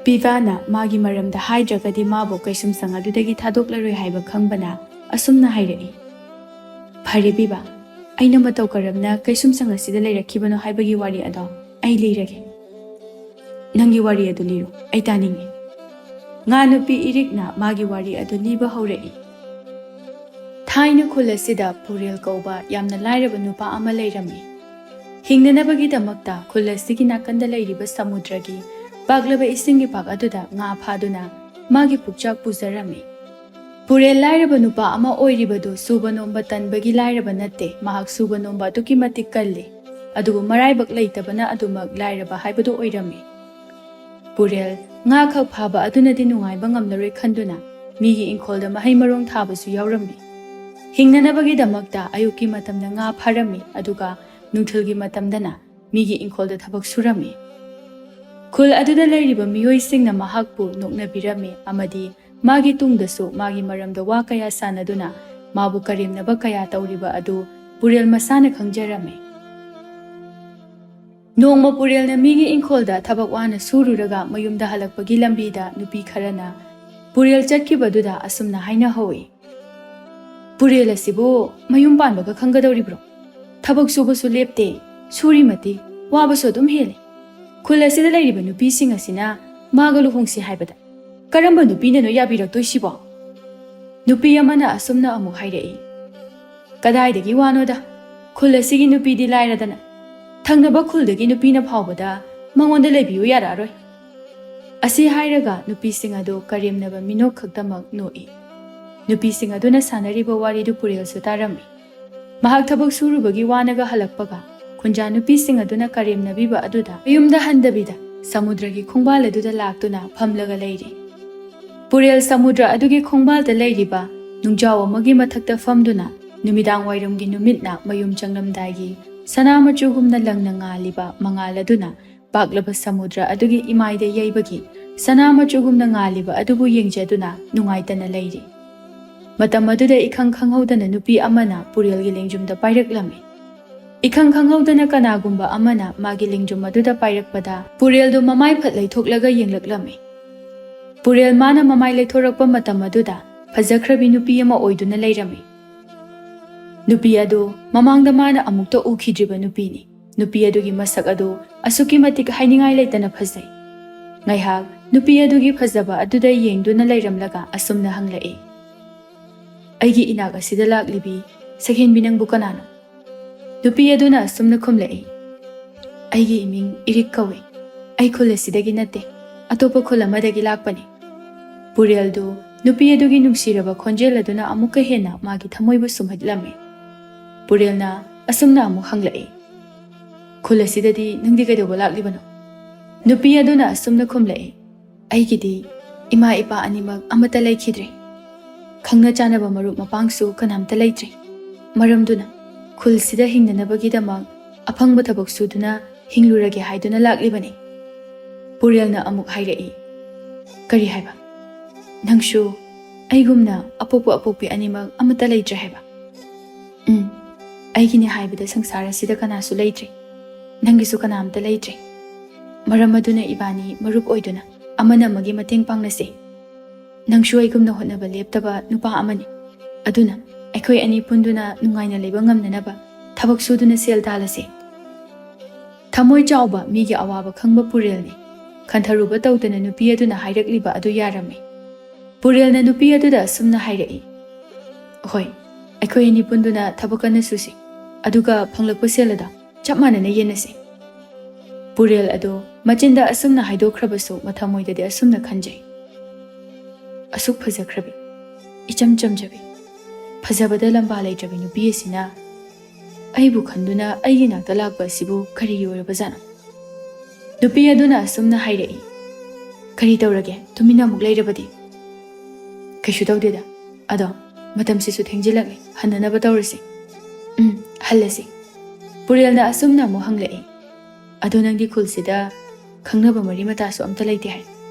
ꯄꯤꯕꯥꯅ ꯃꯥꯒꯤ ꯃꯔꯝꯗ ꯍꯥꯏꯗ꯭ꯔꯒꯗꯤ ꯃꯥꯕꯨ ꯀꯩꯁꯨꯝꯁꯪ ꯑꯗꯨꯗꯒꯤ ꯊꯥꯗꯣꯛꯂꯔꯣꯏ ꯍꯥꯏꯕ ꯈꯪꯕꯅ ꯑꯁꯨꯝꯅ ꯍꯥꯏꯔꯛꯏ, "ꯐꯔꯦ ꯄꯤꯕꯥ, ꯑꯩꯅ ꯃꯇꯧ ꯀꯔꯝꯅ ꯀꯩꯁꯨꯝꯁꯪ ꯑꯁꯤꯗ ꯂꯩꯔꯛꯈꯤꯕꯅꯣ ꯍꯥꯏꯕꯒꯤ ꯋꯥꯔꯤ ꯑꯗꯣ ꯑꯩ ꯂꯤꯔꯒꯦ꯫" "ꯅꯪꯒꯤ ꯋꯥꯔꯤ ꯑꯗꯨ ꯂꯤꯔꯣ, ꯑꯩ ꯇꯥꯅꯤꯡꯉꯤ꯫" ꯉꯥ ꯅꯨꯄꯤ ꯏꯔꯤꯛꯅ ꯃꯥꯒꯤ ꯋꯥꯔꯤ ꯑꯗꯨ ꯂꯤꯕ ꯍꯧꯔꯛꯏ꯫ ꯊꯥꯏꯅ ꯈꯨꯜ ꯑꯁꯤꯗ ꯄꯨꯔꯦꯜ ꯀꯧꯕ ꯌꯥꯝꯅ ꯂꯥꯏꯔꯕ ꯅꯨꯄꯥ ꯑꯃ ꯂꯩꯔꯝꯃꯤ꯫ ꯍꯤꯡꯅꯅꯕꯒꯤꯗꯃꯛꯇ ꯈꯨꯜ ꯑꯁꯤꯒꯤ ꯅꯥꯀꯟꯗ ꯂꯩꯔꯤꯕ ꯁꯃꯨꯗ꯭ꯔꯒꯤ ꯄꯥꯛꯂꯕ ꯏꯁꯤꯡꯒꯤ ꯄꯥꯛ ꯑꯗꯨꯗ ꯉꯥ ꯐꯥꯗꯨꯅ ꯃꯥꯒꯤ ꯄꯨꯛꯆꯥꯛ ꯄꯨꯖꯔꯝꯃꯤ꯫ ꯄꯨꯔꯦꯜ ꯂꯥꯏꯔꯕ ꯅꯨꯄꯥ ꯑꯃ ꯑꯣꯏꯔꯤꯕꯗꯨ ꯁꯨꯕ ꯅꯣꯝꯕ ꯇꯟꯕꯒꯤ ꯂꯥꯏꯔꯕ ꯅꯠꯇꯦ, ꯃꯍꯥꯛ ꯁꯨꯕ ꯅꯣꯝꯕ ꯑꯗꯨꯛꯀꯤ ꯃꯇꯤꯛ ꯀꯜꯂꯤ, ꯑꯗꯨꯕꯨ ꯃꯔꯥꯏꯕꯛ ꯂꯩꯇꯕꯅ ꯑꯗꯨꯃꯛ ꯂꯥꯏꯔꯕ ꯍꯥꯏꯕꯗꯨ ꯑꯣꯏꯔꯝꯃꯤ꯫ ꯄꯨꯔꯦꯜ ꯉꯥ ꯈꯛ ꯐꯥꯕ ꯑꯗꯨꯅꯗꯤ ꯅꯨꯡꯉꯥꯏꯕ ꯉꯝꯂꯔꯣꯏ ꯈꯟꯗꯨꯅ ꯃꯤꯒꯤ ꯏꯪꯈꯣꯜꯗ ꯃꯍꯩ ꯃꯔꯣꯡ ꯊꯥꯕꯁꯨ ꯌꯥꯎꯔꯝꯃꯤ꯫ ꯍꯤꯡꯅꯅꯕꯒꯤꯗꯃꯛꯇ ꯑꯌꯨꯛꯀꯤ ꯃꯇꯝꯗ ꯉꯥ ꯐꯥꯔꯝꯃꯤ, ꯑꯗꯨꯒ ꯅꯨꯡꯊꯤꯜꯒꯤ ꯃꯇꯝꯗꯅ ꯃꯤꯒꯤ ꯏꯪꯈꯣꯜꯗ ꯊꯕꯛ ꯁꯨꯔꯝꯃꯤ꯫ ꯈꯨꯜ ꯑꯗꯨꯗ ꯂꯩꯔꯤꯕ ꯃꯤꯑꯣꯏꯁꯤꯡꯅ ꯃꯍꯥꯛꯄꯨ ꯅꯣꯛꯅꯕꯤꯔꯝꯃꯤ ꯑꯃꯗꯤ ꯃꯥꯒꯤ ꯇꯨꯡꯗꯁꯨ ꯃꯥꯒꯤ ꯃꯔꯝꯗ ꯋꯥ ꯀꯌꯥ ꯁꯥꯟꯅꯗꯨꯅ ꯃꯥꯕꯨ ꯀꯔꯦꯝꯅꯕ ꯀꯌꯥ ꯇꯧꯔꯤꯕ ꯑꯗꯨ ꯄꯨꯔꯦꯜ ꯃꯁꯥꯅ ꯈꯪꯖꯔꯝꯃꯤ꯫ ꯅꯣꯡꯃ ꯄꯨꯔꯦꯜꯅ ꯃꯤꯒꯤ ꯏꯪꯈꯣꯜꯗ ꯊꯕꯛ ꯋꯥꯅ ꯁꯨꯔꯨꯔꯒ ꯃꯌꯨꯝꯗ ꯍꯜꯂꯛꯄꯒꯤ ꯂꯝꯕꯤꯗ ꯅꯨꯄꯤ ꯈꯔꯅ ꯄꯨꯔꯦꯜ ꯆꯠꯈꯤꯕꯗꯨꯗ ꯑꯁꯨꯝꯅ ꯍꯥꯏꯅꯍꯧꯏ, "ꯄꯨꯔꯦꯜ ꯑꯁꯤꯕꯨ ꯃꯌꯨꯝ ꯄꯥꯟꯕꯒ ꯈꯪꯒꯗꯧꯔꯤꯕ꯭ꯔꯣ? ꯊꯕꯛ ꯁꯨꯕꯁꯨ ꯂꯦꯞꯇꯦ, ꯁꯨꯔꯤ ꯃꯇꯤꯛ ꯋꯥꯕꯁꯨ ꯑꯗꯨꯝ ꯍꯦꯜꯂꯤ꯫ ꯈꯨꯜ ꯑꯁꯤꯗ ꯂꯩꯔꯤꯕ ꯅꯨꯄꯤꯁꯤꯡ ꯑꯁꯤꯅ ꯃꯥꯒ ꯂꯨꯍꯣꯡꯁꯤ ꯍꯥꯏꯕꯗ ꯀꯔꯝꯕ ꯅꯨꯄꯤꯅꯅꯣ ꯌꯥꯕꯤꯔꯛꯇꯣꯏꯁꯤꯕꯣ?" ꯅꯨꯄꯤ ꯑꯃꯅ ꯑꯁꯨꯝꯅ ꯑꯃꯨꯛ ꯍꯥꯏꯔꯛꯏ, "ꯀꯗꯥꯏꯗꯒꯤ ꯋꯥꯅꯣꯗ, ꯈꯨꯜ ꯑꯁꯤꯒꯤ ꯅꯨꯄꯤꯗꯤ ꯂꯥꯏꯔꯗꯅ, ꯊꯪꯅꯕ ꯈꯨꯜꯗꯒꯤ ꯅꯨꯄꯤꯅ ꯐꯥꯎꯕꯗ ꯃꯉꯣꯟꯗ ꯂꯩꯕꯤꯌꯨ ꯌꯥꯔꯛꯑꯔꯣꯏ꯫" ꯑꯁꯤ ꯍꯥꯏꯔꯒ ꯅꯨꯄꯤꯁꯤꯡ ꯑꯗꯨ ꯀꯔꯦꯝꯅꯕ ꯃꯤꯅꯣꯛ ꯈꯛꯇꯃꯛ ꯅꯣꯛꯏ꯫ ꯅꯨꯄꯤꯁꯤꯡ ꯑꯗꯨꯅ ꯁꯥꯟꯅꯔꯤꯕ ꯋꯥꯔꯤꯗꯨ ꯄꯨꯔꯦꯜꯁꯨ ꯇꯥꯔꯝꯃꯤ꯫ ꯃꯍꯥꯛ ꯊꯕꯛ ꯁꯨꯔꯨꯕꯒꯤ ꯋꯥꯅꯒ ꯍꯜꯂꯛꯄꯒ, ꯈꯨꯟꯖꯥ ꯅꯨꯄꯤꯁꯤꯡ ꯑꯗꯨꯅ ꯀꯔꯦꯝꯅꯕꯤꯕ ꯑꯗꯨꯗ ꯃꯌꯨꯝꯗ ꯍꯟꯗꯕꯤꯗ ꯁꯃꯨꯗ꯭ꯔꯒꯤ ꯈꯣꯡꯕꯥꯜ ꯑꯗꯨꯗ ꯂꯥꯛꯇꯨꯅ ꯐꯝꯂꯒ ꯂꯩꯔꯤ꯫ ꯄꯨꯔꯦꯜ ꯁꯃꯨꯗ꯭ꯔ ꯑꯗꯨꯒꯤ ꯈꯣꯡꯕꯥꯜꯗ ꯂꯩꯔꯤꯕ ꯅꯨꯡꯖꯥꯎ ꯑꯃꯒꯤ ꯃꯊꯛꯇ ꯐꯝꯗꯨꯅ ꯅꯨꯃꯤꯗꯥꯡ ꯋꯥꯏꯔꯝꯒꯤ ꯅꯨꯃꯤꯠꯅ ꯃꯌꯨꯝ ꯆꯪꯂꯝꯗꯥꯏꯒꯤ ꯁꯅꯥ ꯃꯆꯨꯒꯨꯝꯅ ꯂꯪꯅ ꯉꯥꯜꯂꯤꯕ ꯃꯉꯥꯜ ꯑꯗꯨꯅ ꯄꯥꯛꯂꯕ ꯁꯃꯨꯗ꯭ꯔ ꯑꯗꯨꯒꯤ ꯏꯃꯥꯏꯗ ꯌꯩꯕꯒꯤ ꯁꯅꯥ ꯃꯆꯨꯒꯨꯝꯅ ꯉꯥꯜꯂꯤꯕ ꯑꯗꯨꯕꯨ ꯌꯦꯡꯖꯗꯨꯅ ꯅꯨꯡꯉꯥꯏꯇꯅ ꯂꯩꯔꯤ꯫ ꯃꯇꯝ ꯑꯗꯨꯗ ꯏꯈꯪ ꯈꯪꯍꯧꯗꯅ ꯅꯨꯄꯤ ꯑꯃꯅ ꯄꯨꯔꯦꯜꯒꯤ ꯂꯦꯡꯖꯨꯝꯗ ꯄꯥꯏꯔꯛꯂꯝꯃꯤ꯫ ꯏꯈꯪ ꯈꯪꯍꯧꯗꯅ ꯀꯅꯥꯒꯨꯝꯕ ꯑꯃꯅ ꯃꯥꯒꯤ ꯂꯦꯡꯖꯨꯝ ꯑꯗꯨꯗ ꯄꯥꯏꯔꯛꯄꯗ ꯄꯨꯔꯦꯜꯗꯨ ꯃꯃꯥꯏ ꯐꯠ ꯂꯩꯊꯣꯛꯂꯒ ꯌꯦꯡꯂꯛꯂꯝꯃꯤ꯫ ꯄꯨꯔꯦꯜ ꯃꯥꯅ ꯃꯃꯥꯏ ꯂꯩꯊꯣꯔꯛꯄ ꯃꯇꯝ ꯑꯗꯨꯗ ꯐꯖꯈ꯭ꯔꯕꯤ ꯅꯨꯄꯤ ꯑꯃ ꯑꯣꯏꯗꯨꯅ ꯂꯩꯔꯝꯃꯤ꯫ ꯅꯨꯄꯤ ꯑꯗꯨ ꯃꯃꯥꯡꯗ ꯃꯥꯅ ꯑꯃꯨꯛꯇ ꯎꯈꯤꯗ꯭ꯔꯤꯕ ꯅꯨꯄꯤꯅꯤ꯫ ꯅꯨꯄꯤ ꯑꯗꯨꯒꯤ ꯃꯁꯛ ꯑꯗꯨ ꯑꯁꯨꯛꯀꯤ ꯃꯇꯤꯛ ꯍꯥꯏꯅꯤꯡꯉꯥꯏ ꯂꯩꯇꯅ ꯐꯖꯩ꯫ ꯉꯥꯏꯍꯥꯛ ꯅꯨꯄꯤ ꯑꯗꯨꯒꯤ ꯐꯖꯕ ꯑꯗꯨꯗ ꯌꯦꯡꯗꯨꯅ ꯂꯩꯔꯝꯂꯒ ꯑꯁꯨꯝꯅ ꯍꯪꯂꯛꯏ, "ꯑꯩꯒꯤ ꯏꯅꯥꯛ ꯑꯁꯤꯗ ꯂꯥꯛꯂꯤꯕꯤ ꯁꯛꯍꯦꯟꯕꯤ ꯅꯪꯕꯨ ꯀꯅꯥꯅꯣ?" ꯅꯨꯄꯤ ꯑꯗꯨꯅ ꯑꯁꯨꯝꯅ ꯈꯨꯝꯂꯛꯏ, "ꯑꯩꯒꯤ ꯏꯃꯤꯡ ꯏꯔꯤꯛ ꯀꯧꯏ꯫ ꯑꯩ ꯈꯨꯜ ꯑꯁꯤꯗꯒꯤ ꯅꯠꯇꯦ, ꯑꯇꯣꯞꯄ ꯈꯨꯜ ꯑꯃꯗꯒꯤ ꯂꯥꯛꯄꯅꯤ꯫" ꯄꯨꯔꯦꯜꯗꯨ ꯅꯨꯄꯤ ꯑꯗꯨꯒꯤ ꯅꯨꯡꯁꯤꯔꯕ ꯈꯣꯟꯖꯦꯜ ꯑꯗꯨꯅ ꯑꯃꯨꯛꯀ ꯍꯦꯟꯅ ꯃꯥꯒꯤ ꯊꯃꯣꯏꯕꯨ ꯁꯨꯝꯍꯠꯂꯝꯃꯤ꯫ ꯄꯨꯔꯦꯜꯅ ꯑꯁꯨꯝꯅ ꯑꯃꯨꯛ ꯍꯪꯂꯛꯏ, "ꯈꯨꯜ ꯑꯁꯤꯗꯗꯤ ꯅꯪꯗꯤ ꯀꯩꯗꯧꯕ ꯂꯥꯛꯂꯤꯕꯅꯣ?" ꯅꯨꯄꯤ ꯑꯗꯨꯅ ꯑꯁꯨꯝꯅ ꯈꯨꯝꯂꯛꯏ, "ꯑꯩꯒꯤꯗꯤ ꯏꯃꯥ ꯏꯄꯥ ꯑꯅꯤꯃꯛ ꯑꯃꯠꯇ ꯂꯩꯈꯤꯗ꯭ꯔꯦ꯫ ꯈꯪꯅ ꯆꯥꯟꯅꯕ ꯃꯔꯨꯞ ꯃꯄꯥꯡꯁꯨ ꯀꯅꯥꯝꯇ ꯂꯩꯇ꯭ꯔꯦ꯫ ꯃꯔꯝꯗꯨꯅ ꯈꯨꯜꯁꯤꯗ ꯍꯤꯡꯅꯅꯕꯒꯤꯗꯃꯛ ꯑꯐꯪꯕ ꯊꯕꯛ ꯁꯨꯗꯨꯅ ꯍꯤꯡꯂꯨꯔꯒꯦ ꯍꯥꯏꯗꯨꯅ ꯂꯥꯛꯂꯤꯕꯅꯤ꯫ ꯄꯨꯔꯦꯜꯅ ꯑꯃꯨꯛ ꯍꯥꯏꯔꯛꯏ, "ꯀꯔꯤ ꯍꯥꯏꯕ? ꯅꯪꯁꯨ ꯑꯩꯒꯨꯝꯅ ꯑꯄꯣꯛꯄ ꯑꯄꯣꯛꯄꯤ ꯑꯅꯤꯃꯛ ꯑꯃꯠꯇ ꯂꯩꯇ꯭ꯔꯦ ꯍꯥꯏꯕ?" "ꯎꯝ, ꯑꯩꯒꯤꯅꯤ ꯍꯥꯏꯕꯗ ꯁꯪꯁꯥꯔ ꯑꯁꯤꯗ ꯀꯅꯥꯁꯨ ꯂꯩꯇ꯭ꯔꯦ꯫ ꯅꯪꯒꯤꯁꯨ ꯀꯅꯥꯝꯇ ꯂꯩꯇ꯭ꯔꯦ꯫ ꯃꯔꯝ ꯑꯗꯨꯅ ꯏꯕꯥꯅꯤ ꯃꯔꯨꯞ ꯑꯣꯏꯗꯨꯅ ꯑꯃꯅ ꯑꯃꯒꯤ ꯃꯇꯦꯡ ꯄꯥꯡꯅꯁꯦ꯫ ꯅꯪꯁꯨ ꯑꯩꯒꯨꯝꯅ ꯍꯣꯠꯅꯕ ꯂꯦꯞꯇꯕ ꯅꯨꯄꯥ ꯑꯃꯅꯤ꯫ ꯑꯗꯨꯅ ꯑꯩꯈꯣꯏ ꯑꯅꯤ ꯄꯨꯟꯗꯨꯅ ꯅꯨꯡꯉꯥꯏꯅ ꯂꯩꯕ ꯉꯝꯅꯅꯕ ꯊꯕꯛ ꯁꯨꯗꯨꯅ ꯁꯦꯜ ꯇꯥꯜꯂꯁꯦ꯫" ꯊꯃꯣꯏ ꯆꯥꯎꯕ, ꯃꯤꯒꯤ ꯑꯋꯥꯕ ꯈꯪꯕ ꯄꯨꯔꯦꯜꯅꯤ꯫ ꯈꯟꯊꯔꯨꯕ ꯇꯧꯗꯅ ꯅꯨꯄꯤ ꯑꯗꯨꯅ ꯍꯥꯏꯔꯛꯂꯤꯕ ꯑꯗꯨ ꯌꯥꯔꯝꯃꯤ꯫ ꯄꯨꯔꯦꯜꯅ ꯅꯨꯄꯤ ꯑꯗꯨꯗ ꯑꯁꯨꯝꯅ ꯍꯥꯏꯔꯛꯏ, "ꯍꯣꯏ, ꯑꯩꯈꯣꯏ ꯑꯅꯤ ꯄꯨꯟꯗꯨꯅ ꯊꯕꯛ ꯀꯟꯅ ꯁꯨꯁꯤ, ꯑꯗꯨꯒ ꯐꯪꯂꯛꯄ ꯁꯦꯜ ꯑꯗꯣ ꯆꯞ ꯃꯥꯟꯅꯅ ꯌꯦꯟꯅꯁꯤ꯫" ꯄꯨꯔꯦꯜ ꯑꯗꯨ ꯃꯆꯤꯟꯗ ꯑꯁꯨꯝꯅ ꯍꯥꯏꯗꯣꯛꯈ꯭ꯔꯕꯁꯨ, ꯃꯊꯃꯣꯏꯗꯗꯤ ꯑꯁꯨꯝꯅ ꯈꯟꯖꯩ, "ꯑꯁꯨꯛ ꯐꯖꯈ꯭ꯔꯕꯤ, ꯏꯆꯝ ꯆꯝꯖꯕꯤ, ꯐꯖꯕꯗ ꯂꯝꯕꯥ ꯂꯩꯇ꯭ꯔꯕꯤ ꯅꯨꯄꯤ ꯑꯁꯤꯅ ꯑꯩꯕꯨ ꯈꯟꯗꯨꯅ ꯑꯩꯒꯤ ꯅꯥꯛꯇ ꯂꯥꯛꯄ ꯑꯁꯤꯕꯨ ꯀꯔꯤꯒꯤ ꯑꯣꯏꯔꯕꯖꯥꯠꯅꯣ?" ꯅꯨꯄꯤ ꯑꯗꯨꯅ ꯑꯁꯨꯝꯅ ꯍꯥꯏꯔꯛꯏ, "ꯀꯔꯤ ꯇꯧꯔꯒꯦ? ꯇꯨꯃꯤꯟꯅ ꯑꯃꯨꯛ ꯂꯩꯔꯕꯗꯤ?" "ꯀꯩꯁꯨ ꯇꯧꯗꯦꯗ꯫ ꯑꯗꯣ ꯃꯇꯝꯁꯤꯁꯨ ꯊꯦꯡꯖꯤꯜꯂꯛꯂꯦ, ꯍꯟꯅꯅꯕ ꯇꯧꯔꯁꯤ꯫" "ꯎꯝ, ꯍꯜꯂꯁꯤ꯫" ꯄꯨꯔꯦꯜꯅ ꯑꯁꯨꯝꯅ ꯑꯃꯨꯛ ꯍꯪꯂꯛꯏ, "ꯑꯗꯣ ꯅꯪꯗꯤ ꯈꯨꯜꯁꯤꯗ ꯈꯪꯅꯕ ꯃꯔꯤ ꯃꯇꯥꯁꯨ ꯑꯝꯇ ꯂꯩꯇꯦ ꯍꯥꯏ꯫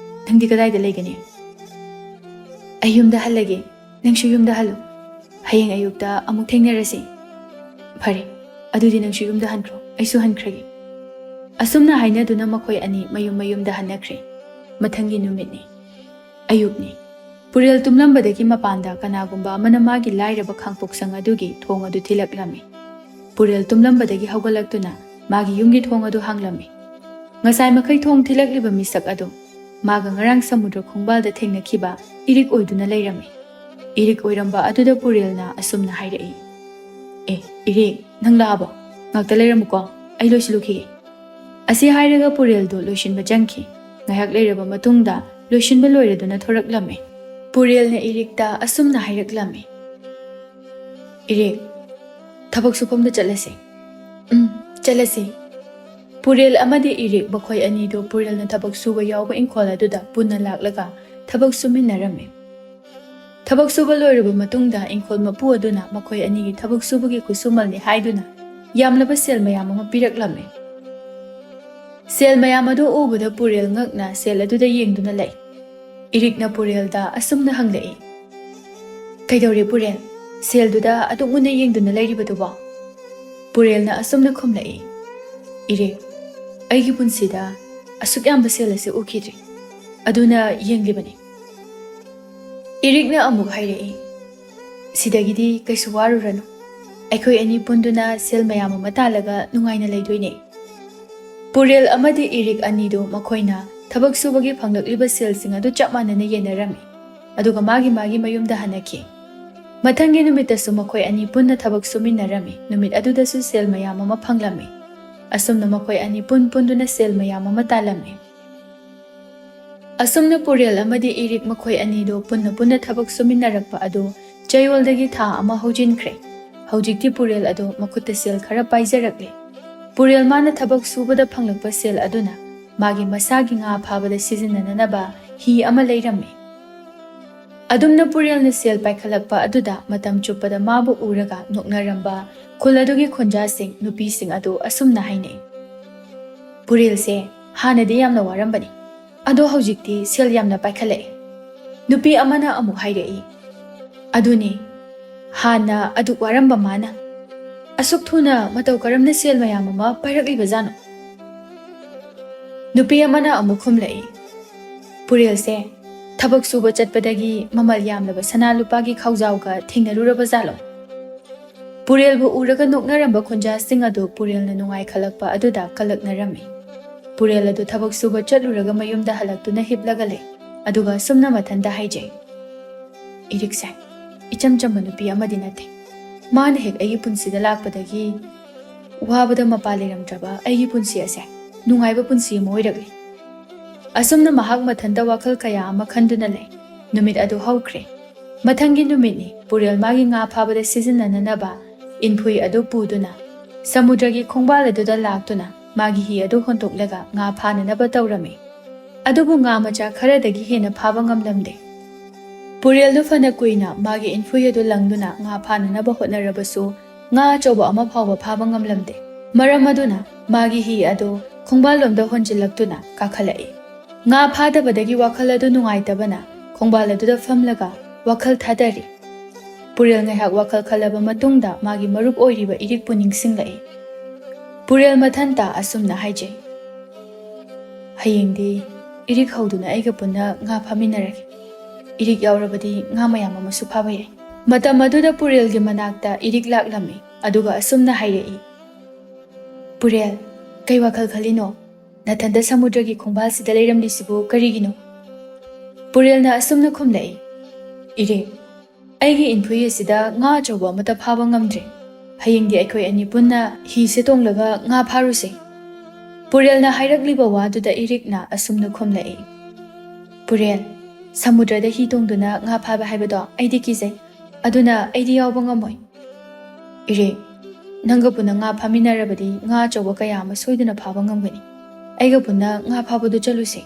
ꯅꯪꯗꯤ ꯀꯗꯥꯏꯗ ꯂꯩꯒꯅꯤ?" "ꯑꯩ ꯌꯨꯝꯗ ꯍꯜꯂꯒꯦ꯫ ꯅꯪꯁꯨ ꯌꯨꯝꯗ ꯍꯜꯂꯨ꯫ ꯍꯌꯦꯡ ꯑꯌꯨꯛꯇ ꯑꯃꯨꯛ ꯊꯦꯡꯅꯔꯁꯤ꯫" "ꯐꯔꯦ, ꯑꯗꯨꯗꯤ ꯅꯪꯁꯨ ꯌꯨꯝꯗ ꯍꯟꯈ꯭ꯔꯣ, ꯑꯩꯁꯨ ꯍꯟꯈ꯭ꯔꯒꯦ꯫" ꯑꯁꯨꯝꯅ ꯍꯥꯏꯅꯗꯨꯅ ꯃꯈꯣꯏ ꯑꯅꯤ ꯃꯌꯨꯝ ꯃꯌꯨꯝꯗ ꯍꯟꯅꯈ꯭ꯔꯦ꯫ ꯃꯊꯪꯒꯤ ꯅꯨꯃꯤꯠꯅꯤ꯫ ꯑꯌꯨꯛꯅꯤ꯫ ꯄꯨꯔꯦꯜ ꯇꯨꯝꯂꯝꯕꯗꯒꯤ ꯃꯄꯥꯟꯗ ꯀꯅꯥꯒꯨꯝꯕ ꯑꯃꯅ ꯃꯥꯒꯤ ꯂꯥꯏꯔꯕ ꯈꯥꯡꯄꯣꯛꯁꯪ ꯑꯗꯨꯒꯤ ꯊꯣꯡ ꯑꯗꯨ ꯊꯤꯜꯂꯛꯂꯝꯃꯤ꯫ ꯄꯨꯔꯦꯜ ꯇꯨꯝꯂꯝꯕꯗꯒꯤ ꯍꯧꯒꯠꯂꯛꯇꯨꯅ ꯃꯥꯒꯤ ꯌꯨꯝꯒꯤ ꯊꯣꯡ ꯑꯗꯨ ꯍꯥꯡꯂꯝꯃꯤ꯫ ꯉꯁꯥꯏ ꯃꯈꯩ ꯊꯣꯡ ꯊꯤꯜꯂꯛꯂꯤꯕ ꯃꯤꯁꯛ ꯑꯗꯨ ꯃꯥꯒ ꯉꯔꯥꯡ ꯁꯃꯨꯗ꯭ꯔ ꯈꯣꯡꯕꯥꯜꯗ ꯊꯦꯡꯅꯈꯤꯕ ꯏꯔꯤꯛ ꯑꯣꯏꯗꯨꯅ ꯂꯩꯔꯝꯃꯤ꯫ ꯏꯔꯤꯛ ꯑꯣꯏꯔꯝꯕ ꯑꯗꯨꯗ ꯄꯨꯔꯦꯜꯅ ꯑꯁꯨꯝꯅ ꯍꯥꯏꯔꯛꯏ, "ꯑꯦ, ꯏꯔꯤꯛ, ꯅꯪ ꯂꯥꯛꯑꯕꯣ? ꯉꯥꯛꯇ ꯂꯩꯔꯝꯃꯨꯀꯣ, ꯑꯩ ꯂꯣꯏꯁꯤꯜꯂꯨꯈꯤꯒꯦ꯫" ꯑꯁꯤ ꯍꯥꯏꯔꯒ ꯄꯨꯔꯦꯜꯗꯨ ꯂꯣꯏꯁꯤꯟꯕ ꯆꯪꯈꯤ꯫ ꯉꯥꯏꯍꯥꯛ ꯂꯩꯔꯕ ꯃꯇꯨꯡꯗ ꯂꯣꯏꯁꯤꯟꯕ ꯂꯣꯏꯔꯗꯨꯅ ꯊꯣꯔꯛꯂꯝꯃꯤ꯫ ꯄꯨꯔꯦꯜꯅ ꯏꯔꯤꯛꯇ ꯑꯁꯨꯝꯅ ꯍꯥꯏꯔꯛꯂꯝꯃꯤ, "ꯏꯔꯤꯛ, ꯊꯕꯛ ꯁꯨꯐꯝꯗ ꯆꯠꯂꯁꯤ꯫" "ꯎꯝ, ꯆꯠꯂꯁꯤ꯫" ꯄꯨꯔꯦꯜ ꯑꯃꯗꯤ ꯏꯔꯤꯛ ꯃꯈꯣꯏ ꯑꯅꯤꯗꯨ ꯄꯨꯔꯦꯜꯅ ꯊꯕꯛ ꯁꯨꯕ ꯌꯥꯎꯕ ꯏꯪꯈꯣꯜ ꯑꯗꯨꯗ ꯄꯨꯟꯅ ꯂꯥꯛꯂꯒ ꯊꯕꯛ ꯁꯨꯃꯤꯟꯅꯔꯝꯃꯤ꯫ ꯊꯕꯛ ꯁꯨꯕ ꯂꯣꯏꯔꯕ ꯃꯇꯨꯡꯗ ꯏꯪꯈꯣꯜ ꯃꯄꯨ ꯑꯗꯨꯅ ꯃꯈꯣꯏ ꯑꯅꯤꯒꯤ ꯊꯕꯛ ꯁꯨꯕꯒꯤ ꯈꯨꯠꯁꯨꯃꯜꯅꯤ ꯍꯥꯏꯗꯨꯅ ꯌꯥꯝꯂꯕ ꯁꯦꯜ ꯃꯌꯥꯝ ꯑꯃ ꯄꯤꯔꯛꯂꯝꯃꯤ꯫ ꯁꯦꯜ ꯃꯌꯥꯝ ꯑꯗꯨ ꯎꯕꯗ ꯄꯨꯔꯦꯜ ꯉꯛꯅ ꯁꯦꯜ ꯑꯗꯨꯗ ꯌꯦꯡꯗꯨꯅ ꯂꯩ꯫ ꯏꯔꯤꯛꯅ ꯄꯨꯔꯦꯜꯗ ꯑꯁꯨꯝꯅ ꯍꯪꯂꯛꯏ, "ꯀꯩꯗꯧꯔꯦ ꯄꯨꯔꯦꯜ? ꯁꯦꯜꯗꯨꯗ ꯑꯗꯨꯛ ꯃꯨꯟꯅ ꯌꯦꯡꯗꯨꯅ ꯂꯩꯔꯤꯕꯗꯨꯕꯣ?" ꯄꯨꯔꯦꯜꯅ ꯑꯁꯨꯝꯅ ꯈꯨꯝꯂꯛꯏ, "ꯏꯔꯤꯛ, ꯑꯩꯒꯤ ꯄꯨꯟꯁꯤꯗ ꯑꯁꯨꯛ ꯌꯥꯝꯕ ꯁꯦꯜ ꯑꯁꯤ ꯎꯈꯤꯗ꯭ꯔꯤ꯫ ꯑꯗꯨꯅ ꯌꯦꯡꯂꯤꯕꯅꯤ꯫" ꯏꯔꯤꯛꯅ ꯑꯃꯨꯛ ꯍꯥꯏꯔꯛꯏ, "ꯁꯤꯗꯒꯤꯗꯤ ꯀꯩꯁꯨ ꯋꯥꯔꯨꯔꯅꯨ꯫ ꯑꯩꯈꯣꯏ ꯑꯅꯤ ꯄꯨꯟꯗꯨꯅ ꯁꯦꯜ ꯃꯌꯥꯝ ꯑꯃ ꯇꯥꯜꯂꯒ ꯅꯨꯡꯉꯥꯏꯅ ꯂꯩꯗꯣꯏꯅꯦ꯫" ꯄꯨꯔꯦꯜ ꯑꯃꯗꯤ ꯏꯔꯤꯛ ꯑꯅꯤꯗꯨ ꯃꯈꯣꯏꯅ ꯊꯕꯛ ꯁꯨꯕꯒꯤ ꯐꯪꯂꯛꯂꯤꯕ ꯁꯦꯜꯁꯤꯡ ꯑꯗꯨ ꯆꯞ ꯃꯥꯟꯅꯅ ꯌꯦꯟꯅꯔꯝꯃꯤ꯫ ꯑꯗꯨꯒ ꯃꯥꯒꯤ ꯃꯥꯒꯤ ꯃꯌꯨꯝꯗ ꯍꯟꯅꯈꯤ꯫ ꯃꯊꯪꯒꯤ ꯅꯨꯃꯤꯠꯇꯁꯨ ꯃꯈꯣꯏ ꯑꯅꯤ ꯄꯨꯟꯅ ꯊꯕꯛ ꯁꯨꯃꯤꯟꯅꯔꯝꯃꯤ꯫ ꯅꯨꯃꯤꯠ ꯑꯗꯨꯗꯁꯨ ꯁꯦꯜ ꯃꯌꯥꯝ ꯑꯃ ꯐꯪꯂꯝꯃꯤ꯫ ꯑꯁꯨꯝꯅ ꯃꯈꯣꯏ ꯑꯅꯤ ꯄꯨꯟ ꯄꯨꯟꯗꯨꯅ ꯁꯦꯜ ꯃꯌꯥꯝ ꯑꯃ ꯇꯥꯜꯂꯝꯃꯤ꯫ ꯑꯁꯨꯝꯅ ꯄꯨꯔꯦꯜ ꯑꯃꯗꯤ ꯏꯔꯤꯛ ꯃꯈꯣꯏ ꯑꯅꯤꯗꯨ ꯄꯨꯟꯅ ꯄꯨꯟꯅ ꯊꯕꯛ ꯁꯨꯃꯤꯟꯅꯔꯛꯄ ꯑꯗꯨ ꯆꯌꯣꯜꯗꯒꯤ ꯊꯥ ꯑꯃ ꯍꯧꯖꯤꯟꯈ꯭ꯔꯦ꯫ ꯍꯧꯖꯤꯛꯇꯤ ꯄꯨꯔꯦꯜ ꯑꯗꯨ ꯃꯈꯨꯠꯇ ꯁꯦꯜ ꯈꯔ ꯄꯥꯏꯖꯔꯛꯂꯦ꯫ ꯄꯨꯔꯦꯜ ꯃꯥꯅ ꯊꯕꯛ ꯁꯨꯕꯗ ꯐꯪꯂꯛꯄ ꯁꯦꯜ ꯑꯗꯨꯅ ꯃꯥꯒꯤ ꯃꯁꯥꯒꯤ ꯉꯥ ꯐꯥꯕꯗ ꯁꯤꯖꯤꯟꯅꯅꯅꯕ ꯍꯤ ꯑꯃ ꯂꯩꯔꯝꯃꯤ꯫ ꯑꯗꯨꯝꯅ ꯄꯨꯔꯦꯜꯅ ꯁꯦꯜ ꯄꯥꯏꯈꯠꯂꯛꯄ ꯑꯗꯨꯗ ꯃꯇꯝ ꯆꯨꯞꯄꯗ ꯃꯥꯕꯨ ꯎꯔꯒ ꯅꯣꯛꯅꯔꯝꯕ ꯈꯨꯜ ꯑꯗꯨꯒꯤ ꯈꯨꯟꯖꯥꯁꯤꯡ, ꯅꯨꯄꯤꯁꯤꯡ ꯑꯗꯨ ꯑꯁꯨꯝꯅ ꯍꯥꯏꯅꯩ, "ꯄꯨꯔꯦꯜꯁꯦ ꯍꯥꯟꯅꯗꯤ ꯌꯥꯝꯅ ꯋꯥꯔꯝꯕꯅꯤ, ꯑꯗꯣ ꯍꯧꯖꯤꯛꯇꯤ ꯁꯦꯜ ꯌꯥꯝꯅ ꯄꯥꯏꯈꯠꯂꯛꯑꯦ꯫" ꯅꯨꯄꯤ ꯑꯃꯅ ꯑꯃꯨꯛ ꯍꯥꯏꯔꯛꯏ, "ꯑꯗꯨꯅꯤ, ꯍꯥꯟꯅ ꯑꯗꯨꯛ ꯋꯥꯔꯝꯕ ꯃꯥꯅ ꯑꯁꯨꯛ ꯊꯨꯅ ꯃꯇꯧ ꯀꯔꯝꯅ ꯁꯦꯜ ꯃꯌꯥꯝ ꯑꯃ ꯄꯥꯏꯔꯛꯂꯤꯕꯖꯥꯠꯅꯣ?" ꯅꯨꯄꯤ ꯑꯃꯅ ꯑꯃꯨꯛ ꯈꯨꯝꯂꯛꯏ, "ꯄꯨꯔꯦꯜꯁꯦ ꯊꯕꯛ ꯁꯨꯕ ꯆꯠꯄꯗꯒꯤ ꯃꯃꯜ ꯌꯥꯝꯂꯕ ꯁꯅꯥ ꯂꯨꯄꯥꯒꯤ ꯈꯥꯎꯖꯥꯎꯒ ꯊꯦꯡꯅꯔꯨꯔꯕ ꯖꯥꯠꯂꯣ?" ꯄꯨꯔꯦꯜꯕꯨ ꯎꯔꯒ ꯅꯣꯛꯅꯔꯝꯕ ꯈꯨꯟꯖꯥꯁꯤꯡ ꯑꯗꯨ ꯄꯨꯔꯦꯜꯅ ꯅꯨꯡꯉꯥꯏꯈꯠꯂꯛꯄ ꯑꯗꯨꯗ ꯀꯜꯂꯛꯅꯔꯝꯃꯤ꯫ ꯄꯨꯔꯦꯜ ꯑꯗꯨ ꯊꯕꯛ ꯁꯨꯕ ꯆꯠꯂꯨꯔꯒ ꯃꯌꯨꯝꯗ ꯍꯜꯂꯛꯇꯨꯅ ꯍꯤꯞꯂꯒ ꯂꯩ꯫ ꯑꯗꯨꯒ ꯑꯁꯨꯝꯅ ꯃꯊꯟꯇ ꯍꯥꯏꯖꯩ, "ꯏꯔꯤꯛꯁꯦ ꯏꯆꯝ ꯆꯝꯕ ꯅꯨꯄꯤ ꯑꯃꯗꯤ ꯅꯠꯇꯦ꯫ ꯃꯥꯅ ꯍꯦꯛ ꯑꯩꯒꯤ ꯄꯨꯟꯁꯤꯗ ꯂꯥꯛꯄꯗꯒꯤ ꯋꯥꯕꯗ ꯃꯄꯥ ꯂꯩꯔꯝꯗ꯭ꯔꯕ ꯑꯩꯒꯤ ꯄꯨꯟꯁꯤ ꯑꯁꯦ ꯅꯨꯡꯉꯥꯏꯕ ꯄꯨꯟꯁꯤ ꯑꯃ ꯑꯣꯏꯔꯛꯂꯤ꯫" ꯑꯁꯨꯝꯅ ꯃꯍꯥꯛ ꯃꯊꯟꯇ ꯋꯥꯈꯜ ꯀꯌꯥ ꯑꯃ ꯈꯟꯗꯨꯅ ꯂꯩ꯫ ꯅꯨꯃꯤꯠ ꯑꯗꯨ ꯍꯧꯈ꯭ꯔꯦ꯫ ꯃꯊꯪꯒꯤ ꯅꯨꯃꯤꯠꯅꯤ꯫ ꯄꯨꯔꯦꯜ ꯃꯥꯒꯤ ꯉꯥ ꯐꯥꯕꯗ ꯁꯤꯖꯤꯟꯅꯅꯅꯕ ꯏꯟꯐꯨꯏ ꯑꯗꯨ ꯄꯨꯗꯨꯅ ꯁꯃꯨꯗ꯭ꯔꯒꯤ ꯈꯣꯡꯕꯥꯜ ꯑꯗꯨꯗ ꯂꯥꯛꯇꯨꯅ ꯃꯥꯒꯤ ꯍꯤ ꯑꯗꯨ ꯍꯣꯟꯗꯣꯛꯂꯒ ꯉꯥ ꯐꯥꯅꯅꯕ ꯇꯧꯔꯝꯃꯤ꯫ ꯑꯗꯨꯕꯨ ꯉꯥ ꯃꯆꯥ ꯈꯔꯗꯒꯤ ꯍꯦꯟꯅ ꯐꯥꯕ ꯉꯝꯂꯝꯗꯦ꯫ ꯄꯨꯔꯦꯜꯗꯨ ꯐꯅ ꯀꯨꯏꯅ ꯃꯥꯒꯤ ꯏꯟꯐꯨꯏ ꯑꯗꯨ ꯂꯪꯗꯨꯅ ꯉꯥ ꯐꯥꯅꯅꯕ ꯍꯣꯠꯅꯔꯕꯁꯨ, ꯉꯥ ꯑꯆꯧꯕ ꯑꯃ ꯐꯥꯎꯕ ꯐꯥꯕ ꯉꯝꯂꯝꯗꯦ꯫ ꯃꯔꯝ ꯑꯗꯨꯅ ꯃꯥꯒꯤ ꯍꯤ ꯑꯗꯨ ꯈꯣꯡꯕꯥꯜꯂꯣꯝꯗ ꯍꯣꯟꯖꯤꯜꯂꯛꯇꯨꯅ ꯀꯥꯈꯠꯂꯛꯏ꯫ ꯉꯥ ꯐꯥꯗꯕꯗꯒꯤ ꯋꯥꯈꯜ ꯑꯗꯨ ꯅꯨꯡꯉꯥꯏꯇꯕꯅ ꯈꯣꯡꯕꯥꯜ ꯑꯗꯨꯗ ꯐꯝꯂꯒ ꯋꯥꯈꯜ ꯊꯥꯗꯔꯤ꯫ ꯄꯨꯔꯦꯜ ꯉꯥꯏꯍꯥꯛ ꯋꯥꯈꯜ ꯈꯜꯂꯕ ꯃꯇꯨꯡꯗ ꯃꯥꯒꯤ ꯃꯔꯨꯞ ꯑꯣꯏꯔꯤꯕ ꯏꯔꯤꯛꯄꯨ ꯅꯤꯡꯁꯤꯡꯂꯛꯏ꯫ ꯄꯨꯔꯦꯜ ꯃꯊꯟꯇ ꯑꯁꯨꯝꯅ ꯍꯥꯏꯖꯩ, "ꯍꯌꯦꯡꯗꯤ ꯏꯔꯤꯛ ꯍꯧꯗꯨꯅ ꯑꯩꯒ ꯄꯨꯟꯅ ꯉꯥ ꯐꯥꯃꯤꯟꯅꯔꯒꯦ꯫ ꯏꯔꯤꯛ ꯌꯥꯎꯔꯕꯗꯤ ꯉꯥ ꯃꯌꯥꯝ ꯑꯃꯁꯨ ꯐꯥꯕ ꯌꯥꯏ꯫" ꯃꯇꯝ ꯑꯗꯨꯗ ꯄꯨꯔꯦꯜꯒꯤ ꯃꯅꯥꯛꯇ ꯏꯔꯤꯛ ꯂꯥꯛꯂꯝꯃꯤ, ꯑꯗꯨꯒ ꯑꯁꯨꯝꯅ ꯍꯥꯏꯔꯛꯏ, "ꯄꯨꯔꯦꯜ, ꯀꯩ ꯋꯥꯈꯜ ꯈꯜꯂꯤꯅꯣ? ꯅꯊꯟꯇ ꯁꯃꯨꯗ꯭ꯔꯒꯤ ꯈꯣꯡꯕꯥꯜꯁꯤꯗ ꯂꯩꯔꯝꯂꯤꯁꯤꯕꯨ ꯀꯔꯤꯒꯤꯅꯣ?" ꯄꯨꯔꯦꯜꯅ ꯑꯁꯨꯝꯅ ꯈꯨꯝꯂꯛꯏ, "ꯏꯔꯤꯛ, ꯑꯩꯒꯤ ꯏꯟꯐꯨꯏ ꯑꯁꯤꯗ ꯉꯥ ꯑꯆꯧꯕ ꯑꯃꯠꯇ ꯐꯥꯕ ꯉꯝꯗ꯭ꯔꯦ꯫ ꯍꯌꯦꯡꯗꯤ ꯑꯩꯈꯣꯏ ꯑꯅꯤ ꯄꯨꯟꯅ ꯍꯤꯁꯦ ꯇꯣꯡꯂꯒ ꯉꯥ ꯐꯥꯔꯨꯁꯦ꯫" ꯄꯨꯔꯦꯜꯅ ꯍꯥꯏꯔꯛꯂꯤꯕ ꯋꯥꯗꯨꯗ ꯏꯔꯤꯛꯅ ꯑꯁꯨꯝꯅ ꯈꯨꯝꯂꯛꯏ, "ꯄꯨꯔꯦꯜ, ꯁꯃꯨꯗ꯭ꯔꯗ ꯍꯤ ꯇꯣꯡꯗꯨꯅ ꯉꯥ ꯐꯥꯕ ꯍꯥꯏꯕꯗꯣ ꯑꯩꯗꯤ ꯀꯤꯖꯩ꯫ ꯑꯗꯨꯅ ꯑꯩꯗꯤ ꯌꯥꯎꯕ ꯉꯝꯃꯣꯏ꯫" "ꯏꯔꯤꯛ, ꯅꯪꯒ ꯄꯨꯟꯅ ꯉꯥ ꯐꯥꯃꯤꯟꯅꯔꯕꯗꯤ ꯉꯥ ꯑꯆꯧꯕ ꯀꯌꯥ ꯑꯃ ꯁꯣꯏꯗꯅ ꯐꯥꯕ ꯉꯝꯒꯅꯤ꯫ ꯑꯩꯒ ꯄꯨꯟꯅ ꯉꯥ ꯐꯥꯕꯗꯨ ꯆꯠꯂꯨꯁꯦ꯫"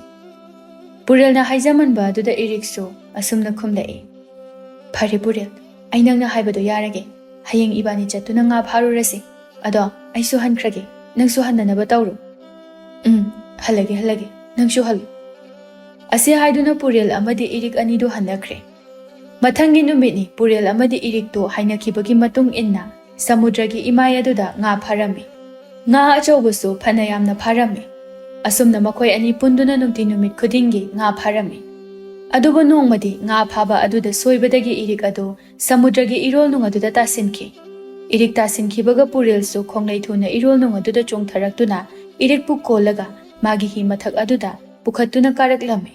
ꯄꯨꯔꯦꯜꯅ ꯍꯥꯏꯖꯃꯟꯕ ꯑꯗꯨꯗ ꯏꯔꯤꯛꯁꯨ ꯑꯁꯨꯝꯅ ꯈꯨꯝꯂꯛꯏ, "ꯐꯔꯦ ꯄꯨꯔꯦꯜ, ꯑꯩ ꯅꯪꯅ ꯍꯥꯏꯕꯗꯣ ꯌꯥꯔꯒꯦ꯫ ꯍꯌꯦꯡ ꯏꯕꯥꯅꯤ ꯆꯠꯇꯨꯅ ꯉꯥ ꯐꯥꯔꯨꯔꯁꯤ꯫ ꯑꯗꯣ ꯑꯩꯁꯨ ꯍꯟꯈ꯭ꯔꯒꯦ, ꯅꯪꯁꯨ ꯍꯟꯅꯅꯕ ꯇꯧꯔꯨ꯫" "ꯎꯝ, ꯍꯜꯂꯒꯦ, ꯍꯜꯂꯒꯦ, ꯅꯪꯁꯨ ꯍꯜꯂꯨ꯫" ꯑꯁꯤ ꯍꯥꯏꯗꯨꯅ ꯄꯨꯔꯦꯜ ꯑꯃꯗꯤ ꯏꯔꯤꯛ ꯑꯅꯤꯗꯨ ꯍꯟꯅꯈ꯭ꯔꯦ꯫ ꯃꯊꯪꯒꯤ ꯅꯨꯃꯤꯠꯅꯤ꯫ ꯄꯨꯔꯦꯜ ꯑꯃꯗꯤ ꯏꯔꯤꯛꯇꯨ ꯍꯥꯏꯅꯈꯤꯕꯒꯤ ꯃꯇꯨꯡ ꯏꯟꯅ ꯁꯃꯨꯗ꯭ꯔꯒꯤ ꯏꯃꯥꯏ ꯑꯗꯨꯗ ꯉꯥ ꯐꯥꯔꯝꯃꯤ꯫ ꯉꯥ ꯑꯆꯧꯕꯁꯨ ꯐꯅ ꯌꯥꯝꯅ ꯐꯥꯔꯝꯃꯤ꯫ ꯑꯁꯨꯝꯅ ꯃꯈꯣꯏ ꯑꯅꯤ ꯄꯨꯟꯗꯨꯅ ꯅꯨꯡꯇꯤ ꯅꯨꯃꯤꯠ ꯈꯨꯗꯤꯡꯒꯤ ꯉꯥ ꯐꯥꯔꯝꯃꯤ꯫ ꯑꯗꯨꯕꯨ ꯅꯣꯡꯃꯗꯤ ꯉꯥ ꯐꯥꯕ ꯑꯗꯨꯗ ꯁꯣꯏꯕꯗꯒꯤ ꯏꯔꯤꯛ ꯑꯗꯨ ꯁꯃꯨꯗ꯭ꯔꯒꯤ ꯏꯔꯣꯜꯅꯨꯡ ꯑꯗꯨꯗ ꯇꯥꯁꯤꯟꯈꯤ꯫ ꯏꯔꯤꯛ ꯇꯥꯁꯤꯟꯈꯤꯕꯒ ꯄꯨꯔꯦꯜꯁꯨ ꯈꯣꯡꯂꯩ ꯊꯨꯅ ꯏꯔꯣꯜꯅꯨꯡ ꯑꯗꯨꯗ ꯆꯣꯡꯊꯔꯛꯇꯨꯅ ꯏꯔꯤꯛꯄꯨ ꯀꯣꯜꯂꯒ ꯃꯥꯒꯤ ꯍꯤ ꯃꯊꯛ ꯑꯗꯨꯗ ꯄꯨꯈꯠꯇꯨꯅ ꯀꯥꯔꯛꯂꯝꯃꯤ꯫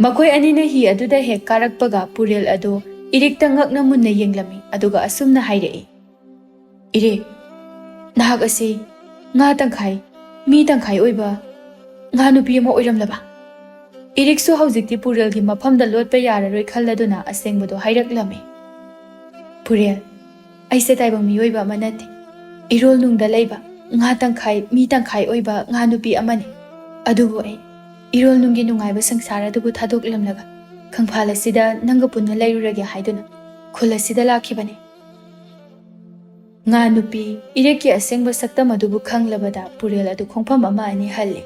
ꯃꯈꯣꯏ ꯑꯅꯤꯅ ꯍꯤ ꯑꯗꯨꯗ ꯍꯦꯛ ꯀꯥꯔꯛꯄꯒ ꯄꯨꯔꯦꯜ ꯑꯗꯨ ꯏꯔꯤꯛꯇ ꯉꯛꯅ ꯃꯨꯟꯅ ꯌꯦꯡꯂꯝꯃꯤ, ꯑꯗꯨꯒ ꯑꯁꯨꯝꯅ ꯍꯥꯏꯔꯛꯏ, "ꯏꯔꯤꯛ, ꯅꯍꯥꯛ ꯑꯁꯤ ꯉꯥ ꯇꯪꯈꯥꯏ, ꯃꯤ ꯇꯪꯈꯥꯏ ꯑꯣꯏꯕ ꯉꯥ ꯅꯨꯄꯤ ꯑꯃ ꯑꯣꯏꯔꯝꯂꯕ?" ꯏꯔꯤꯛꯁꯨ ꯍꯧꯖꯤꯛꯇꯤ ꯄꯨꯔꯦꯜꯒꯤ ꯃꯐꯝꯗ ꯂꯣꯠꯄ ꯌꯥꯔꯔꯣꯏ ꯈꯜꯂꯗꯨꯅ ꯑꯁꯦꯡꯕꯗꯣ ꯍꯥꯏꯔꯛꯂꯝꯃꯤ꯫ "ꯄꯨꯔꯦꯜ, ꯑꯩꯁꯦ ꯇꯥꯏꯕꯪ ꯃꯤꯑꯣꯏꯕ ꯑꯃ ꯅꯠꯇꯦ꯫ ꯏꯔꯣꯜꯅꯨꯡꯗ ꯂꯩꯕ ꯉꯥ ꯇꯪꯈꯥꯏ, ꯃꯤ ꯇꯪꯈꯥꯏ ꯑꯣꯏꯕ ꯉꯥ ꯅꯨꯄꯤ ꯑꯃꯅꯤ꯫ ꯑꯗꯨꯕꯨ ꯑꯩ ꯏꯔꯣꯜꯅꯨꯡꯒꯤ ꯅꯨꯡꯉꯥꯏꯕ ꯁꯪꯁꯥꯔ ꯑꯗꯨꯕꯨ ꯊꯥꯗꯣꯛꯂꯝꯂꯒ ꯈꯪꯐꯥꯜ ꯑꯁꯤꯗ ꯅꯪꯒ ꯄꯨꯟꯅ ꯂꯩꯔꯨꯔꯒꯦ ꯍꯥꯏꯗꯨꯅ ꯈꯨꯜ ꯑꯁꯤꯗ ꯂꯥꯛꯈꯤꯕꯅꯤ꯫" ꯉꯥ ꯅꯨꯄꯤ ꯏꯔꯤꯛꯀꯤ ꯑꯁꯦꯡꯕ ꯁꯛꯇꯝ ꯑꯗꯨꯕꯨ ꯈꯪꯂꯕꯗ ꯄꯨꯔꯦꯜ ꯑꯗꯨ ꯈꯣꯡꯐꯝ ꯑꯃ ꯑꯅꯤ ꯍꯜꯂꯤ꯫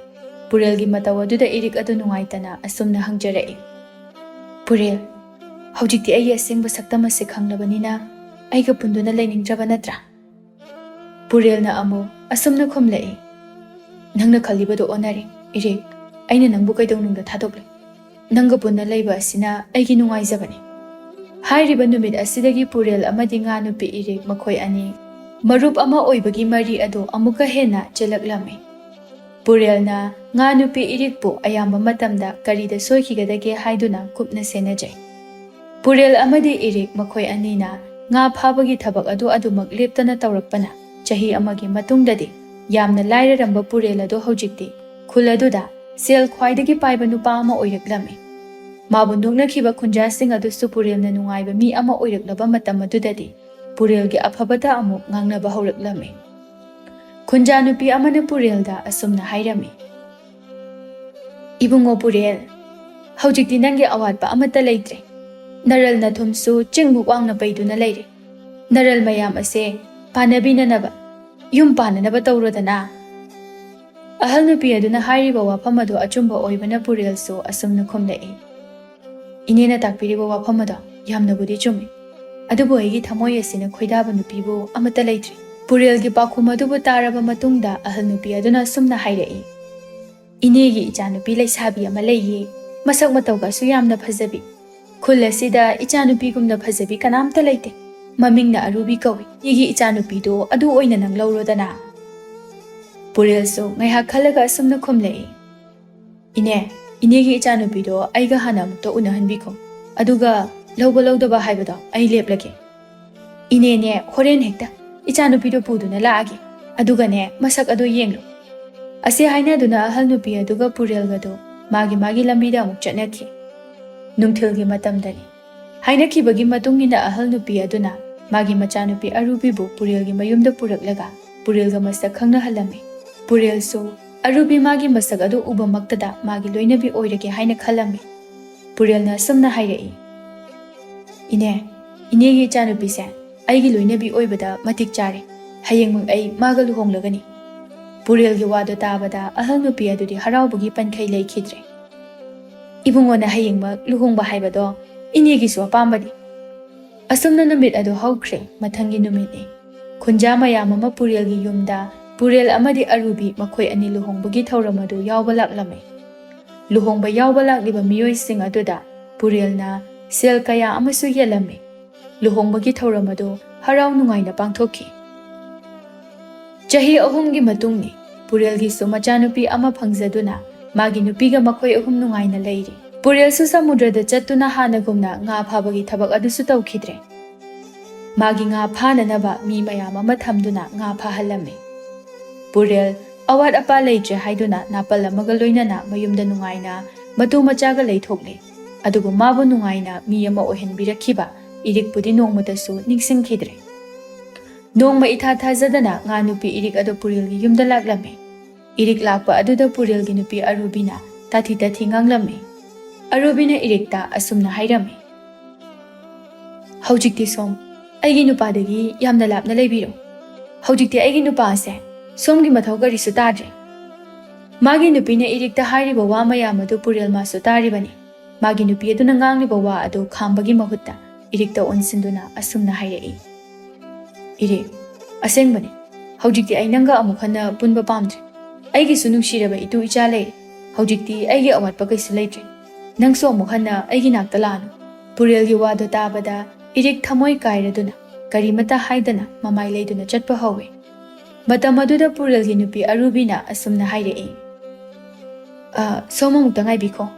ꯄꯨꯔꯦꯜꯒꯤ ꯃꯇꯧ ꯑꯗꯨꯗ ꯏꯔꯤꯛ ꯑꯗꯨ ꯅꯨꯡꯉꯥꯏꯇꯅ ꯑꯁꯨꯝꯅ ꯍꯪꯖꯔꯛꯏ, "ꯄꯨꯔꯦꯜ, ꯍꯧꯖꯤꯛꯇꯤ ꯑꯩꯒꯤ ꯑꯁꯦꯡꯕ ꯁꯛꯇꯝ ꯑꯁꯤ ꯈꯪꯂꯕꯅꯤꯅ ꯑꯩꯒ ꯄꯨꯟꯗꯨꯅ ꯂꯩꯅꯤꯡꯗ꯭ꯔꯕ ꯅꯠꯇ꯭ꯔꯥ?" ꯄꯨꯔꯦꯜꯅ ꯑꯃꯨꯛ ꯑꯁꯨꯝꯅ ꯈꯨꯝꯂꯛꯏ, "ꯅꯪꯅ ꯈꯜꯂꯤꯕꯗꯨ ꯑꯣꯟꯅꯔꯦ, ꯏꯔꯤꯛ꯫ ꯑꯩꯅ ꯅꯪꯕꯨ ꯀꯩꯗꯧꯅꯨꯡꯗ ꯊꯥꯗꯣꯛꯂꯣꯏ꯫ ꯅꯪꯒ ꯄꯨꯟꯅ ꯂꯩꯕ ꯑꯁꯤꯅ ꯑꯩꯒꯤ ꯅꯨꯡꯉꯥꯏꯖꯕꯅꯤ꯫" ꯍꯥꯏꯔꯤꯕ ꯅꯨꯃꯤꯠ ꯑꯁꯤꯗꯒꯤ ꯄꯨꯔꯦꯜ ꯑꯃꯗꯤ ꯉꯥ ꯅꯨꯄꯤ ꯏꯔꯤꯛ ꯃꯈꯣꯏ ꯑꯅꯤ ꯃꯔꯨꯞ ꯑꯃ ꯑꯣꯏꯕꯒꯤ ꯃꯔꯤ ꯑꯗꯨ ꯑꯃꯨꯛꯀ ꯍꯦꯟꯅ ꯆꯦꯜꯂꯛꯂꯝꯃꯤ꯫ ꯄꯨꯔꯦꯜꯅ ꯉꯥ ꯅꯨꯄꯤ ꯏꯔꯤꯛꯄꯨ ꯑꯌꯥꯝꯕ ꯃꯇꯝꯗ ꯀꯔꯤꯗ ꯁꯣꯏꯈꯤꯒꯗꯒꯦ ꯍꯥꯏꯗꯨꯅ ꯀꯨꯞꯅ ꯁꯦꯟꯅꯖꯩ꯫ ꯄꯨꯔꯦꯜ ꯑꯃꯗꯤ ꯏꯔꯤꯛ ꯃꯈꯣꯏ ꯑꯅꯤꯅ ꯉꯥ ꯐꯥꯕꯒꯤ ꯊꯕꯛ ꯑꯗꯨ ꯑꯗꯨꯃꯛ ꯂꯦꯞꯇꯅ ꯇꯧꯔꯛꯄꯅ ꯆꯍꯤ ꯑꯃꯒꯤ ꯃꯇꯨꯡꯗꯗꯤ ꯌꯥꯝꯅ ꯂꯥꯏꯔꯔꯝꯕ ꯄꯨꯔꯦꯜ ꯑꯗꯨ ꯍꯧꯖꯤꯛꯇꯤ ꯈꯨꯜ ꯑꯗꯨꯗ ꯁꯦꯜ ꯈ꯭ꯋꯥꯏꯗꯒꯤ ꯄꯥꯏꯕ ꯅꯨꯄꯥ ꯑꯃ ꯑꯣꯏꯔꯛꯂꯝꯃꯤ꯫ ꯃꯥꯕꯨ ꯅꯣꯛꯅꯈꯤꯕ ꯈꯨꯟꯖꯥꯁꯤꯡ ꯑꯗꯨꯁꯨ ꯄꯨꯔꯦꯜꯅ ꯅꯨꯡꯉꯥꯏꯕ ꯃꯤ ꯑꯃ ꯑꯣꯏꯔꯛꯂꯕ ꯃꯇꯝ ꯑꯗꯨꯗꯗꯤ ꯄꯨꯔꯦꯜꯒꯤ ꯑꯐꯕꯇ ꯑꯃꯨꯛ ꯉꯥꯡꯅꯕ ꯍꯧꯔꯛꯂꯝꯃꯤ꯫ ꯈꯨꯟꯖꯥ ꯅꯨꯄꯤ ꯑꯃꯅ ꯄꯨꯔꯦꯜꯗ ꯑꯁꯨꯝꯅ ꯍꯥꯏꯔꯝꯃꯤ, "ꯏꯕꯨꯡꯉꯣ ꯄꯨꯔꯦꯜ, ꯍꯧꯖꯤꯛꯇꯤ ꯅꯪꯒꯤ ꯑꯋꯥꯠꯄ ꯑꯃꯠꯇ ꯂꯩꯇ꯭ꯔꯦ꯫ ꯅꯔꯜ ꯅꯊꯨꯝꯁꯨ ꯆꯤꯡꯃꯨꯛ ꯋꯥꯡꯅ ꯄꯩꯗꯨꯅ ꯂꯩꯔꯦ꯫ ꯅꯔꯜ ꯃꯌꯥꯝ ꯑꯁꯦ ꯄꯥꯟꯅꯕꯤꯅꯅꯕ, ꯌꯨꯝ ꯄꯥꯟꯅꯅꯕ ꯇꯧꯔꯣꯗꯅ꯫" ꯑꯍꯜ ꯅꯨꯄꯤ ꯑꯗꯨꯅ ꯍꯥꯏꯔꯤꯕ ꯋꯥꯐꯝ ꯑꯗꯨ ꯑꯆꯨꯝꯕ ꯑꯣꯏꯕꯅ ꯄꯨꯔꯦꯜꯁꯨ ꯑꯁꯨꯝꯅ ꯈꯨꯝꯂꯛꯏ, "ꯏꯅꯦꯅ ꯇꯥꯛꯄꯤꯔꯤꯕ ꯋꯥꯐꯝ ꯑꯗꯣ ꯌꯥꯝꯅꯕꯨꯗꯤ ꯆꯨꯝꯃꯤ, ꯑꯗꯨꯕꯨ ꯑꯩꯒꯤ ꯊꯃꯣꯏ ꯑꯁꯤꯅ ꯈꯣꯏꯗꯥꯕ ꯅꯨꯄꯤꯕꯨ ꯑꯃꯠꯇ ꯂꯩꯇ꯭ꯔꯤ꯫" ꯄꯨꯔꯦꯜꯒꯤ ꯄꯥꯎꯈꯨꯝ ꯑꯗꯨꯕꯨ ꯇꯥꯔꯕ ꯃꯇꯨꯡꯗ ꯑꯍꯜ ꯅꯨꯄꯤ ꯑꯗꯨꯅ ꯑꯁꯨꯝꯅ ꯍꯥꯏꯔꯛꯏ, "ꯏꯅꯦꯒꯤ ꯏꯆꯥꯅꯨꯄꯤ ꯂꯩꯁꯥꯕꯤ ꯑꯃ ꯂꯩꯌꯦ, ꯃꯁꯛ ꯃꯇꯧꯒꯁꯨ ꯌꯥꯝꯅ ꯐꯖꯕꯤ꯫ ꯈꯨꯜ ꯑꯁꯤꯗ ꯏꯆꯥꯅꯨꯄꯤꯒꯨꯝꯅ ꯐꯖꯕꯤ ꯀꯅꯥꯝꯇ ꯂꯩꯇꯦ꯫ ꯃꯃꯤꯡꯅ ꯑꯔꯨꯕꯤ ꯀꯧꯏ꯫ ꯏꯅꯦꯒꯤ ꯏꯆꯥꯅꯨꯄꯤꯗꯣ ꯑꯗꯨ ꯑꯣꯏꯅ ꯅꯪ ꯂꯧꯔꯣꯗꯅ꯫" ꯄꯨꯔꯦꯜꯁꯨ ꯉꯥꯏꯍꯥꯛ ꯈꯜꯂꯒ ꯑꯁꯨꯝꯅ ꯈꯨꯝꯂꯛꯏ, "ꯏꯅꯦ, ꯏꯅꯦꯒꯤ ꯏꯆꯥꯅꯨꯄꯤꯗꯣ ꯑꯩꯒ ꯍꯥꯟꯅ ꯑꯃꯨꯛꯇ ꯎꯅꯍꯟꯕꯤꯈꯣ꯫ ꯑꯗꯨꯒ ꯂꯧꯕ ꯂꯧꯗꯕ ꯍꯥꯏꯕꯗꯣ ꯑꯩ ꯂꯦꯞꯂꯒꯦ꯫ ꯏꯅꯦꯅꯦ, ꯍꯣꯔꯦꯟ ꯍꯦꯛꯇ ꯏꯆꯥꯅꯨꯄꯤꯗꯣ ꯄꯨꯗꯨꯅ ꯂꯥꯛꯑꯒꯦ꯫ ꯑꯗꯨꯒꯅꯦ, ꯃꯁꯛ ꯑꯗꯣ ꯌꯦꯡꯂꯨ꯫" ꯑꯁꯤ ꯍꯥꯏꯅꯗꯨꯅ ꯑꯍꯜ ꯅꯨꯄꯤ ꯑꯗꯨꯒ ꯄꯨꯔꯦꯜꯒꯗꯨ ꯃꯥꯒꯤ ꯃꯥꯒꯤ ꯂꯝꯕꯤꯗ ꯑꯃꯨꯛ ꯆꯠꯅꯈꯤ꯫ ꯅꯨꯡꯊꯤꯜꯒꯤ ꯃꯇꯝꯗꯅꯤ꯫ ꯍꯥꯏꯅꯈꯤꯕꯒꯤ ꯃꯇꯨꯡ ꯏꯟꯅ ꯑꯍꯜ ꯅꯨꯄꯤ ꯑꯗꯨꯅ ꯃꯥꯒꯤ ꯃꯆꯥꯅꯨꯄꯤ ꯑꯔꯨꯕꯤꯕꯨ ꯄꯨꯔꯦꯜꯒꯤ ꯃꯌꯨꯝꯗ ꯄꯨꯔꯛꯂꯒ ꯄꯨꯔꯦꯜꯒ ꯃꯁꯛ ꯈꯪꯅꯍꯜꯂꯝꯃꯤ꯫ ꯄꯨꯔꯦꯜꯁꯨ ꯑꯔꯨꯕꯤ ꯃꯥꯒꯤ ꯃꯁꯛ ꯑꯗꯨ ꯎꯕꯃꯛꯇꯗ ꯃꯥꯒꯤ ꯂꯣꯏꯅꯕꯤ ꯑꯣꯏꯔꯒꯦ ꯍꯥꯏꯅ ꯈꯜꯂꯝꯃꯤ꯫ ꯄꯨꯔꯦꯜꯅ ꯑꯁꯨꯝꯅ ꯍꯥꯏꯔꯛꯏ, "ꯏꯅꯦ, ꯏꯅꯦꯒꯤ ꯏꯆꯥꯅꯨꯄꯤꯁꯦ ꯑꯩꯒꯤ ꯂꯣꯏꯅꯕꯤ ꯑꯣꯏꯕꯗ ꯃꯇꯤꯛ ꯆꯥꯔꯦ꯫ ꯍꯌꯦꯡꯃꯛ ꯑꯩ ꯃꯥꯒ ꯂꯨꯍꯣꯡꯂꯒꯅꯤ꯫ ꯄꯨꯔꯦꯜꯒꯤ ꯋꯥꯗꯣ ꯇꯥꯕꯗ ꯑꯍꯜ ꯅꯨꯄꯤ ꯑꯗꯨꯗꯤ ꯍꯔꯥꯎꯕꯒꯤ ꯄꯟꯈꯩ ꯂꯩꯈꯤꯗ꯭ꯔꯦ꯫ "ꯏꯕꯨꯡꯉꯣꯅ ꯍꯌꯦꯡꯃꯛ ꯂꯨꯍꯣꯡꯕ ꯍꯥꯏꯕꯗꯣ ꯏꯅꯦꯒꯤꯁꯨ ꯑꯄꯥꯝꯕꯅꯤ꯫" ꯑꯁꯨꯝꯅ ꯅꯨꯃꯤꯠ ꯑꯗꯨ ꯍꯧꯈ꯭ꯔꯦ꯫ ꯃꯊꯪꯒꯤ ꯅꯨꯃꯤꯠꯅꯤ꯫ ꯈꯨꯟꯖꯥ ꯃꯌꯥꯝ ꯑꯃ ꯄꯨꯔꯦꯜꯒꯤ ꯌꯨꯝꯗ ꯄꯨꯔꯦꯜ ꯑꯃꯗꯤ ꯑꯔꯨꯕꯤ ꯃꯈꯣꯏ ꯑꯅꯤ ꯂꯨꯍꯣꯡꯕꯒꯤ ꯊꯧꯔꯝ ꯑꯗꯨ ꯌꯥꯎꯕ ꯂꯥꯛꯂꯝꯃꯤ꯫ ꯂꯨꯍꯣꯡꯕ ꯌꯥꯎꯕ ꯂꯥꯛꯂꯤꯕ ꯃꯤꯑꯣꯏꯁꯤꯡ ꯑꯗꯨꯗ ꯄꯨꯔꯦꯜꯅ ꯁꯦꯜ ꯀꯌꯥ ꯑꯃꯁꯨ ꯌꯦꯜꯂꯝꯃꯤ꯫ ꯂꯨꯍꯣꯡꯕꯒꯤ ꯊꯧꯔꯝ ꯑꯗꯨ ꯍꯔꯥꯎ ꯅꯨꯡꯉꯥꯏꯅ ꯄꯥꯡꯊꯣꯛꯈꯤ꯫ ꯆꯍꯤ ꯑꯍꯨꯝꯒꯤ ꯃꯇꯨꯡꯅꯤ꯫ ꯄꯨꯔꯦꯜꯒꯤꯁꯨ ꯃꯆꯥꯅꯨꯄꯤ ꯑꯃ ꯐꯪꯖꯗꯨꯅ ꯃꯥꯒꯤ ꯅꯨꯄꯤꯒ ꯃꯈꯣꯏ ꯑꯍꯨꯝ ꯅꯨꯡꯉꯥꯏꯅ ꯂꯩꯔꯤ꯫ ꯄꯨꯔꯦꯜꯁꯨ ꯁꯃꯨꯗ꯭ꯔꯗ ꯆꯠꯇꯨꯅ ꯍꯥꯟꯅꯒꯨꯝꯅ ꯉꯥ ꯐꯥꯕꯒꯤ ꯊꯕꯛ ꯑꯗꯨꯁꯨ ꯇꯧꯈꯤꯗ꯭ꯔꯦ꯫ ꯃꯥꯒꯤ ꯉꯥ ꯐꯥꯅꯅꯕ ꯃꯤ ꯃꯌꯥꯝ ꯑꯃ ꯊꯝꯗꯨꯅ ꯉꯥ ꯐꯥꯍꯜꯂꯝꯃꯤ꯫ ꯄꯨꯔꯦꯜ ꯑꯋꯥꯠ ꯑꯄꯥ ꯂꯩꯇ꯭ꯔꯦ ꯍꯥꯏꯗꯨꯅ ꯅꯥꯄꯜ ꯑꯃꯒ ꯂꯣꯏꯅꯅ ꯃꯌꯨꯝꯗ ꯅꯨꯡꯉꯥꯏꯅ ꯃꯇꯨ ꯃꯆꯥꯒ ꯂꯩꯊꯣꯛꯂꯦ꯫ ꯑꯗꯨꯕꯨ ꯃꯥꯕꯨ ꯅꯨꯡꯉꯥꯏꯅ ꯃꯤ ꯑꯃ ꯑꯣꯏꯍꯟꯕꯤꯔꯛꯈꯤꯕ ꯏꯔꯤꯛꯄꯨꯗꯤ ꯅꯣꯡꯃꯇꯁꯨ ꯅꯤꯡꯁꯤꯡꯈꯤꯗ꯭ꯔꯦ꯫ ꯅꯣꯡꯃ ꯏꯊꯥ ꯊꯥꯖꯗꯅ ꯉꯥ ꯅꯨꯄꯤ ꯏꯔꯤꯛ ꯑꯗꯨ ꯄꯨꯔꯦꯜꯒꯤ ꯌꯨꯝꯗ ꯂꯥꯛꯂꯝꯃꯤ꯫ ꯏꯔꯤꯛ ꯂꯥꯛꯄ ꯑꯗꯨꯗ ꯄꯨꯔꯦꯜꯒꯤ ꯅꯨꯄꯤ ꯑꯔꯨꯕꯤꯅ ꯇꯥꯊꯤ ꯇꯥꯊꯤ ꯉꯥꯡꯂꯝꯃꯤ꯫ ꯑꯔꯨꯕꯤꯅ ꯏꯔꯤꯛꯇ ꯑꯁꯨꯝꯅ ꯍꯥꯏꯔꯝꯃꯤ, "ꯍꯧꯖꯤꯛꯇꯤ ꯁꯣꯝ ꯑꯩꯒꯤ ꯅꯨꯄꯥꯗꯒꯤ ꯌꯥꯝꯅ ꯂꯥꯞꯅ ꯂꯩꯕꯤꯔꯣ꯫ ꯍꯧꯖꯤꯛꯇꯤ ꯑꯩꯒꯤ ꯅꯨꯄꯥ ꯑꯁꯦ ꯁꯣꯝꯒꯤ ꯃꯊꯧ ꯀꯔꯤꯁꯨ ꯇꯥꯗ꯭ꯔꯦ꯫" ꯃꯥꯒꯤ ꯅꯨꯄꯤꯅ ꯏꯔꯤꯛꯇ ꯍꯥꯏꯔꯤꯕ ꯋꯥ ꯃꯌꯥꯝ ꯑꯗꯨ ꯄꯨꯔꯦꯜ ꯃꯥꯁꯨ ꯇꯥꯔꯤꯕꯅꯤ꯫ ꯃꯥꯒꯤ ꯅꯨꯄꯤ ꯑꯗꯨꯅ ꯉꯥꯡꯂꯤꯕ ꯋꯥ ꯑꯗꯨ ꯈꯥꯝꯕꯒꯤ ꯃꯍꯨꯠꯇ ꯏꯔꯤꯛꯇ ꯑꯣꯟꯁꯤꯟꯗꯨꯅ ꯑꯁꯨꯝꯅ ꯍꯥꯏꯔꯛꯏ, "ꯏꯔꯤꯛ, ꯑꯁꯦꯡꯕꯅꯤ, ꯍꯧꯖꯤꯛꯇꯤ ꯑꯩ ꯅꯪꯒ ꯑꯃꯨꯛ ꯍꯟꯅ ꯄꯨꯟꯕ ꯄꯥꯝꯗ꯭ꯔꯦ꯫ ꯑꯩꯒꯤꯁꯨ ꯅꯨꯡꯁꯤꯔꯕ ꯏꯇꯨ ꯏꯆꯥ ꯂꯩꯔꯦ꯫ ꯍꯧꯖꯤꯛꯇꯤ ꯑꯩꯒꯤ ꯑꯋꯥꯠꯄ ꯀꯩꯁꯨ ꯂꯩꯇ꯭ꯔꯦ꯫ ꯅꯪꯁꯨ ꯑꯃꯨꯛ ꯍꯟꯅ ꯑꯩꯒꯤ ꯅꯥꯛꯇ ꯂꯥꯛꯑꯅꯨ꯫" ꯄꯨꯔꯦꯜꯒꯤ ꯋꯥꯗꯣ ꯇꯥꯕꯗ ꯏꯔꯤꯛ ꯊꯃꯣꯏ ꯀꯥꯏꯔꯗꯨꯅ ꯀꯔꯤꯃꯠꯇ ꯍꯥꯏꯗꯅ ꯃꯃꯥꯏ ꯂꯩꯗꯨꯅ ꯆꯠꯄ ꯍꯧꯏ꯫ ꯃꯇꯝ ꯑꯗꯨꯗ ꯄꯨꯔꯦꯜꯒꯤ ꯅꯨꯄꯤ ꯑꯔꯨꯕꯤꯅ ꯑꯁꯨꯝꯅ ꯍꯥꯏꯔꯛꯏ, "ꯑ, ꯁꯣꯝ ꯑꯃꯨꯛꯇ ꯉꯥꯏꯕꯤꯈꯣ꯫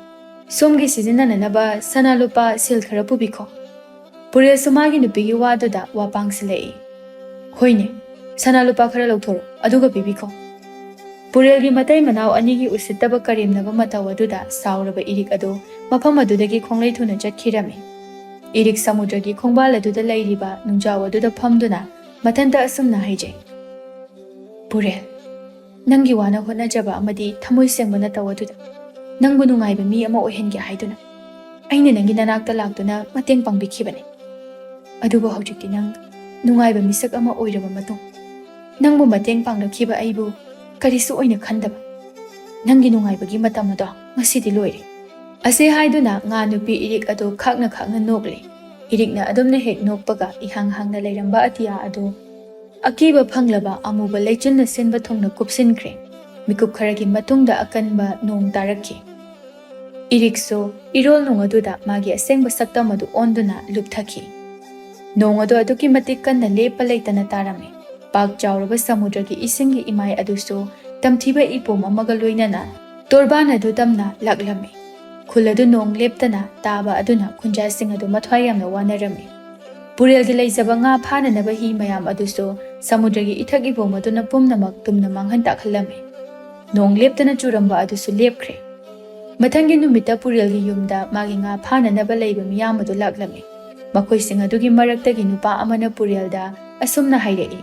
ꯁꯣꯝꯒꯤ ꯁꯤꯖꯤꯟꯅꯅꯅꯕ ꯁꯅꯥ ꯂꯨꯄꯥ ꯁꯦꯜ ꯈꯔ ꯄꯨꯕꯤꯈꯣ꯫" ꯄꯨꯔꯦꯜꯁꯨ ꯃꯥꯒꯤ ꯅꯨꯄꯤꯒꯤ ꯋꯥꯗꯨꯗ ꯋꯥ ꯄꯥꯡꯁꯤꯜꯂꯛꯏ, "ꯍꯣꯏꯅꯦ, ꯁꯅꯥ ꯂꯨꯄꯥ ꯈꯔ ꯂꯧꯊꯣꯔꯛꯎ, ꯑꯗꯨꯒ ꯄꯤꯕꯤꯈꯣ꯫" ꯄꯨꯔꯦꯜꯒꯤ ꯃꯇꯩ ꯃꯅꯥꯎ ꯑꯅꯤꯒꯤ ꯎꯁꯤꯠꯇꯕ ꯀꯔꯦꯝꯅꯕ ꯃꯇꯧ ꯑꯗꯨꯗ ꯁꯥꯎꯔꯕ ꯏꯔꯤꯛ ꯑꯗꯨ ꯃꯐꯝ ꯑꯗꯨꯗꯒꯤ ꯈꯣꯡꯂꯩ ꯊꯨꯅ ꯆꯠꯈꯤꯔꯝꯃꯤ꯫ ꯏꯔꯤꯛ ꯁꯃꯨꯗ꯭ꯔꯒꯤ ꯈꯣꯡꯕꯥꯜ ꯑꯗꯨꯗ ꯂꯩꯔꯤꯕ ꯅꯨꯡꯖꯥꯎ ꯑꯗꯨꯗ ꯐꯝꯗꯨꯅ ꯃꯊꯟꯇ ꯑꯁꯨꯝꯅ ꯍꯥꯏꯖꯩ, "ꯄꯨꯔꯦꯜ, ꯅꯪꯒꯤ ꯋꯥꯅ ꯍꯣꯠꯅꯖꯕ ꯑꯃꯗꯤ ꯊꯃꯣꯏ ꯁꯦꯡꯕ ꯅꯇꯧ ꯑꯗꯨꯗ ꯅꯪꯕꯨ ꯅꯨꯡꯉꯥꯏꯕ ꯃꯤ ꯑꯃ ꯑꯣꯏꯍꯟꯒꯦ ꯍꯥꯏꯗꯨꯅ ꯑꯩꯅ ꯅꯪꯒꯤ ꯅꯅꯥꯛꯇ ꯂꯥꯛꯇꯨꯅ ꯃꯇꯦꯡ ꯄꯥꯡꯕꯤꯈꯤꯕꯅꯤ꯫ ꯑꯗꯨꯕꯨ ꯍꯧꯖꯤꯛꯇꯤ ꯅꯪ ꯅꯨꯡꯉꯥꯏꯕ ꯃꯤꯁꯛ ꯑꯃ ꯑꯣꯏꯔꯕ ꯃꯇꯨꯡ, ꯅꯪꯕꯨ ꯃꯇꯦꯡ ꯄꯥꯡꯂꯛꯈꯤꯕ ꯑꯩꯕꯨ ꯀꯔꯤꯁꯨ ꯑꯣꯏꯅ ꯈꯟꯗꯕ꯫ ꯅꯪꯒꯤ ꯅꯨꯡꯉꯥꯏꯕꯒꯤ ꯃꯇꯝ ꯑꯗꯣ ꯉꯁꯤꯗꯤ ꯂꯣꯏꯔꯦ꯫ ꯑꯁꯤ ꯍꯥꯏꯗꯨꯅ ꯉꯥ ꯅꯨꯄꯤ ꯏꯔꯤꯛ ꯑꯗꯨ ꯈꯥꯛꯅ ꯈꯥꯛꯅ ꯅꯣꯛꯂꯦ꯫ ꯏꯔꯤꯛꯅ ꯑꯗꯨꯝꯅ ꯍꯦꯛ ꯅꯣꯛꯄꯒ ꯏꯍꯥꯡ ꯍꯥꯡꯅ ꯂꯩꯔꯝꯕ ꯑꯇꯤꯌꯥ ꯑꯗꯨ ꯑꯀꯤꯕ ꯐꯪꯂꯕ ꯑꯃꯨꯕ ꯂꯩꯆꯤꯟꯅ ꯁꯤꯟꯕ ꯊꯨꯡꯅ ꯀꯨꯞꯁꯤꯟꯈ꯭ꯔꯦ꯫ ꯃꯤꯀꯨꯞ ꯈꯔꯒꯤ ꯃꯇꯨꯡꯗ ꯑꯀꯟꯕ ꯅꯣꯡ ꯇꯥꯔꯛꯈꯤ꯫ ꯏꯔꯤꯛꯁꯨ ꯏꯔꯣꯜ ꯅꯣꯡ ꯑꯗꯨꯗ ꯃꯥꯒꯤ ꯑꯁꯦꯡꯕ ꯁꯛꯇꯝ ꯑꯗꯨ ꯑꯣꯟꯗꯨꯅ ꯂꯨꯞꯊꯈꯤ꯫ ꯅꯣꯡ ꯑꯗꯨ ꯑꯗꯨꯛꯀꯤ ꯃꯇꯤꯛ ꯀꯟꯅ ꯂꯦꯞꯄ ꯂꯩꯇꯅ ꯇꯥꯔꯝꯃꯤ꯫ ꯄꯥꯛ ꯆꯥꯎꯔꯕ ꯁꯃꯨꯗ꯭ꯔꯒꯤ ꯏꯁꯤꯡꯒꯤ ꯏꯃꯥꯏ ꯑꯗꯨꯁꯨ ꯇꯝꯊꯤꯕ ꯏꯄꯣꯝ ꯑꯃꯒ ꯂꯣꯏꯅꯅ ꯇꯣꯔꯕꯥꯟ ꯑꯗꯨ ꯇꯝꯅ ꯂꯥꯛꯂꯝꯃꯤ꯫ ꯈꯨꯜ ꯑꯗꯨ ꯅꯣꯡ ꯂꯦꯞꯇꯅ ꯇꯥꯕ ꯑꯗꯨꯅ ꯈꯨꯟꯖꯥꯁꯤꯡ ꯑꯗꯨ ꯃꯊ꯭ꯋꯥꯏ ꯌꯥꯝꯅ ꯋꯥꯅꯔꯝꯃꯤ꯫ ꯄꯨꯔꯦꯜꯒꯤ ꯂꯩꯖꯕ ꯉꯥ ꯐꯥꯅꯅꯕ ꯍꯤ ꯃꯌꯥꯝ ꯑꯗꯨꯁꯨ ꯁꯃꯨꯗ꯭ꯔꯒꯤ ꯏꯊꯛ ꯏꯄꯣꯝ ꯑꯗꯨꯅ ꯄꯨꯝꯅꯃꯛ ꯇꯨꯝꯅ ꯃꯥꯡꯍꯟ ꯇꯥꯛꯍꯜꯂꯝꯃꯤ꯫ ꯅꯣꯡ ꯂꯦꯞꯇꯅ ꯆꯨꯔꯝꯕ ꯑꯗꯨꯁꯨ ꯂꯦꯞꯈ꯭ꯔꯦ꯫ ꯃꯊꯪꯒꯤ ꯅꯨꯃꯤꯠꯇ ꯄꯨꯔꯦꯜꯒꯤ ꯌꯨꯝꯗ ꯃꯥꯒꯤ ꯉꯥ ꯐꯥꯅꯅꯕ ꯂꯩꯕ ꯃꯤꯌꯥꯝ ꯑꯗꯨ ꯂꯥꯛꯂꯝꯃꯤ꯫ ꯃꯈꯣꯏꯁꯤꯡ ꯑꯗꯨꯒꯤ ꯃꯔꯛꯇꯒꯤ ꯅꯨꯄꯥ ꯑꯃꯅ ꯄꯨꯔꯦꯜꯗ ꯑꯁꯨꯝꯅ ꯍꯥꯏꯔꯛꯏ,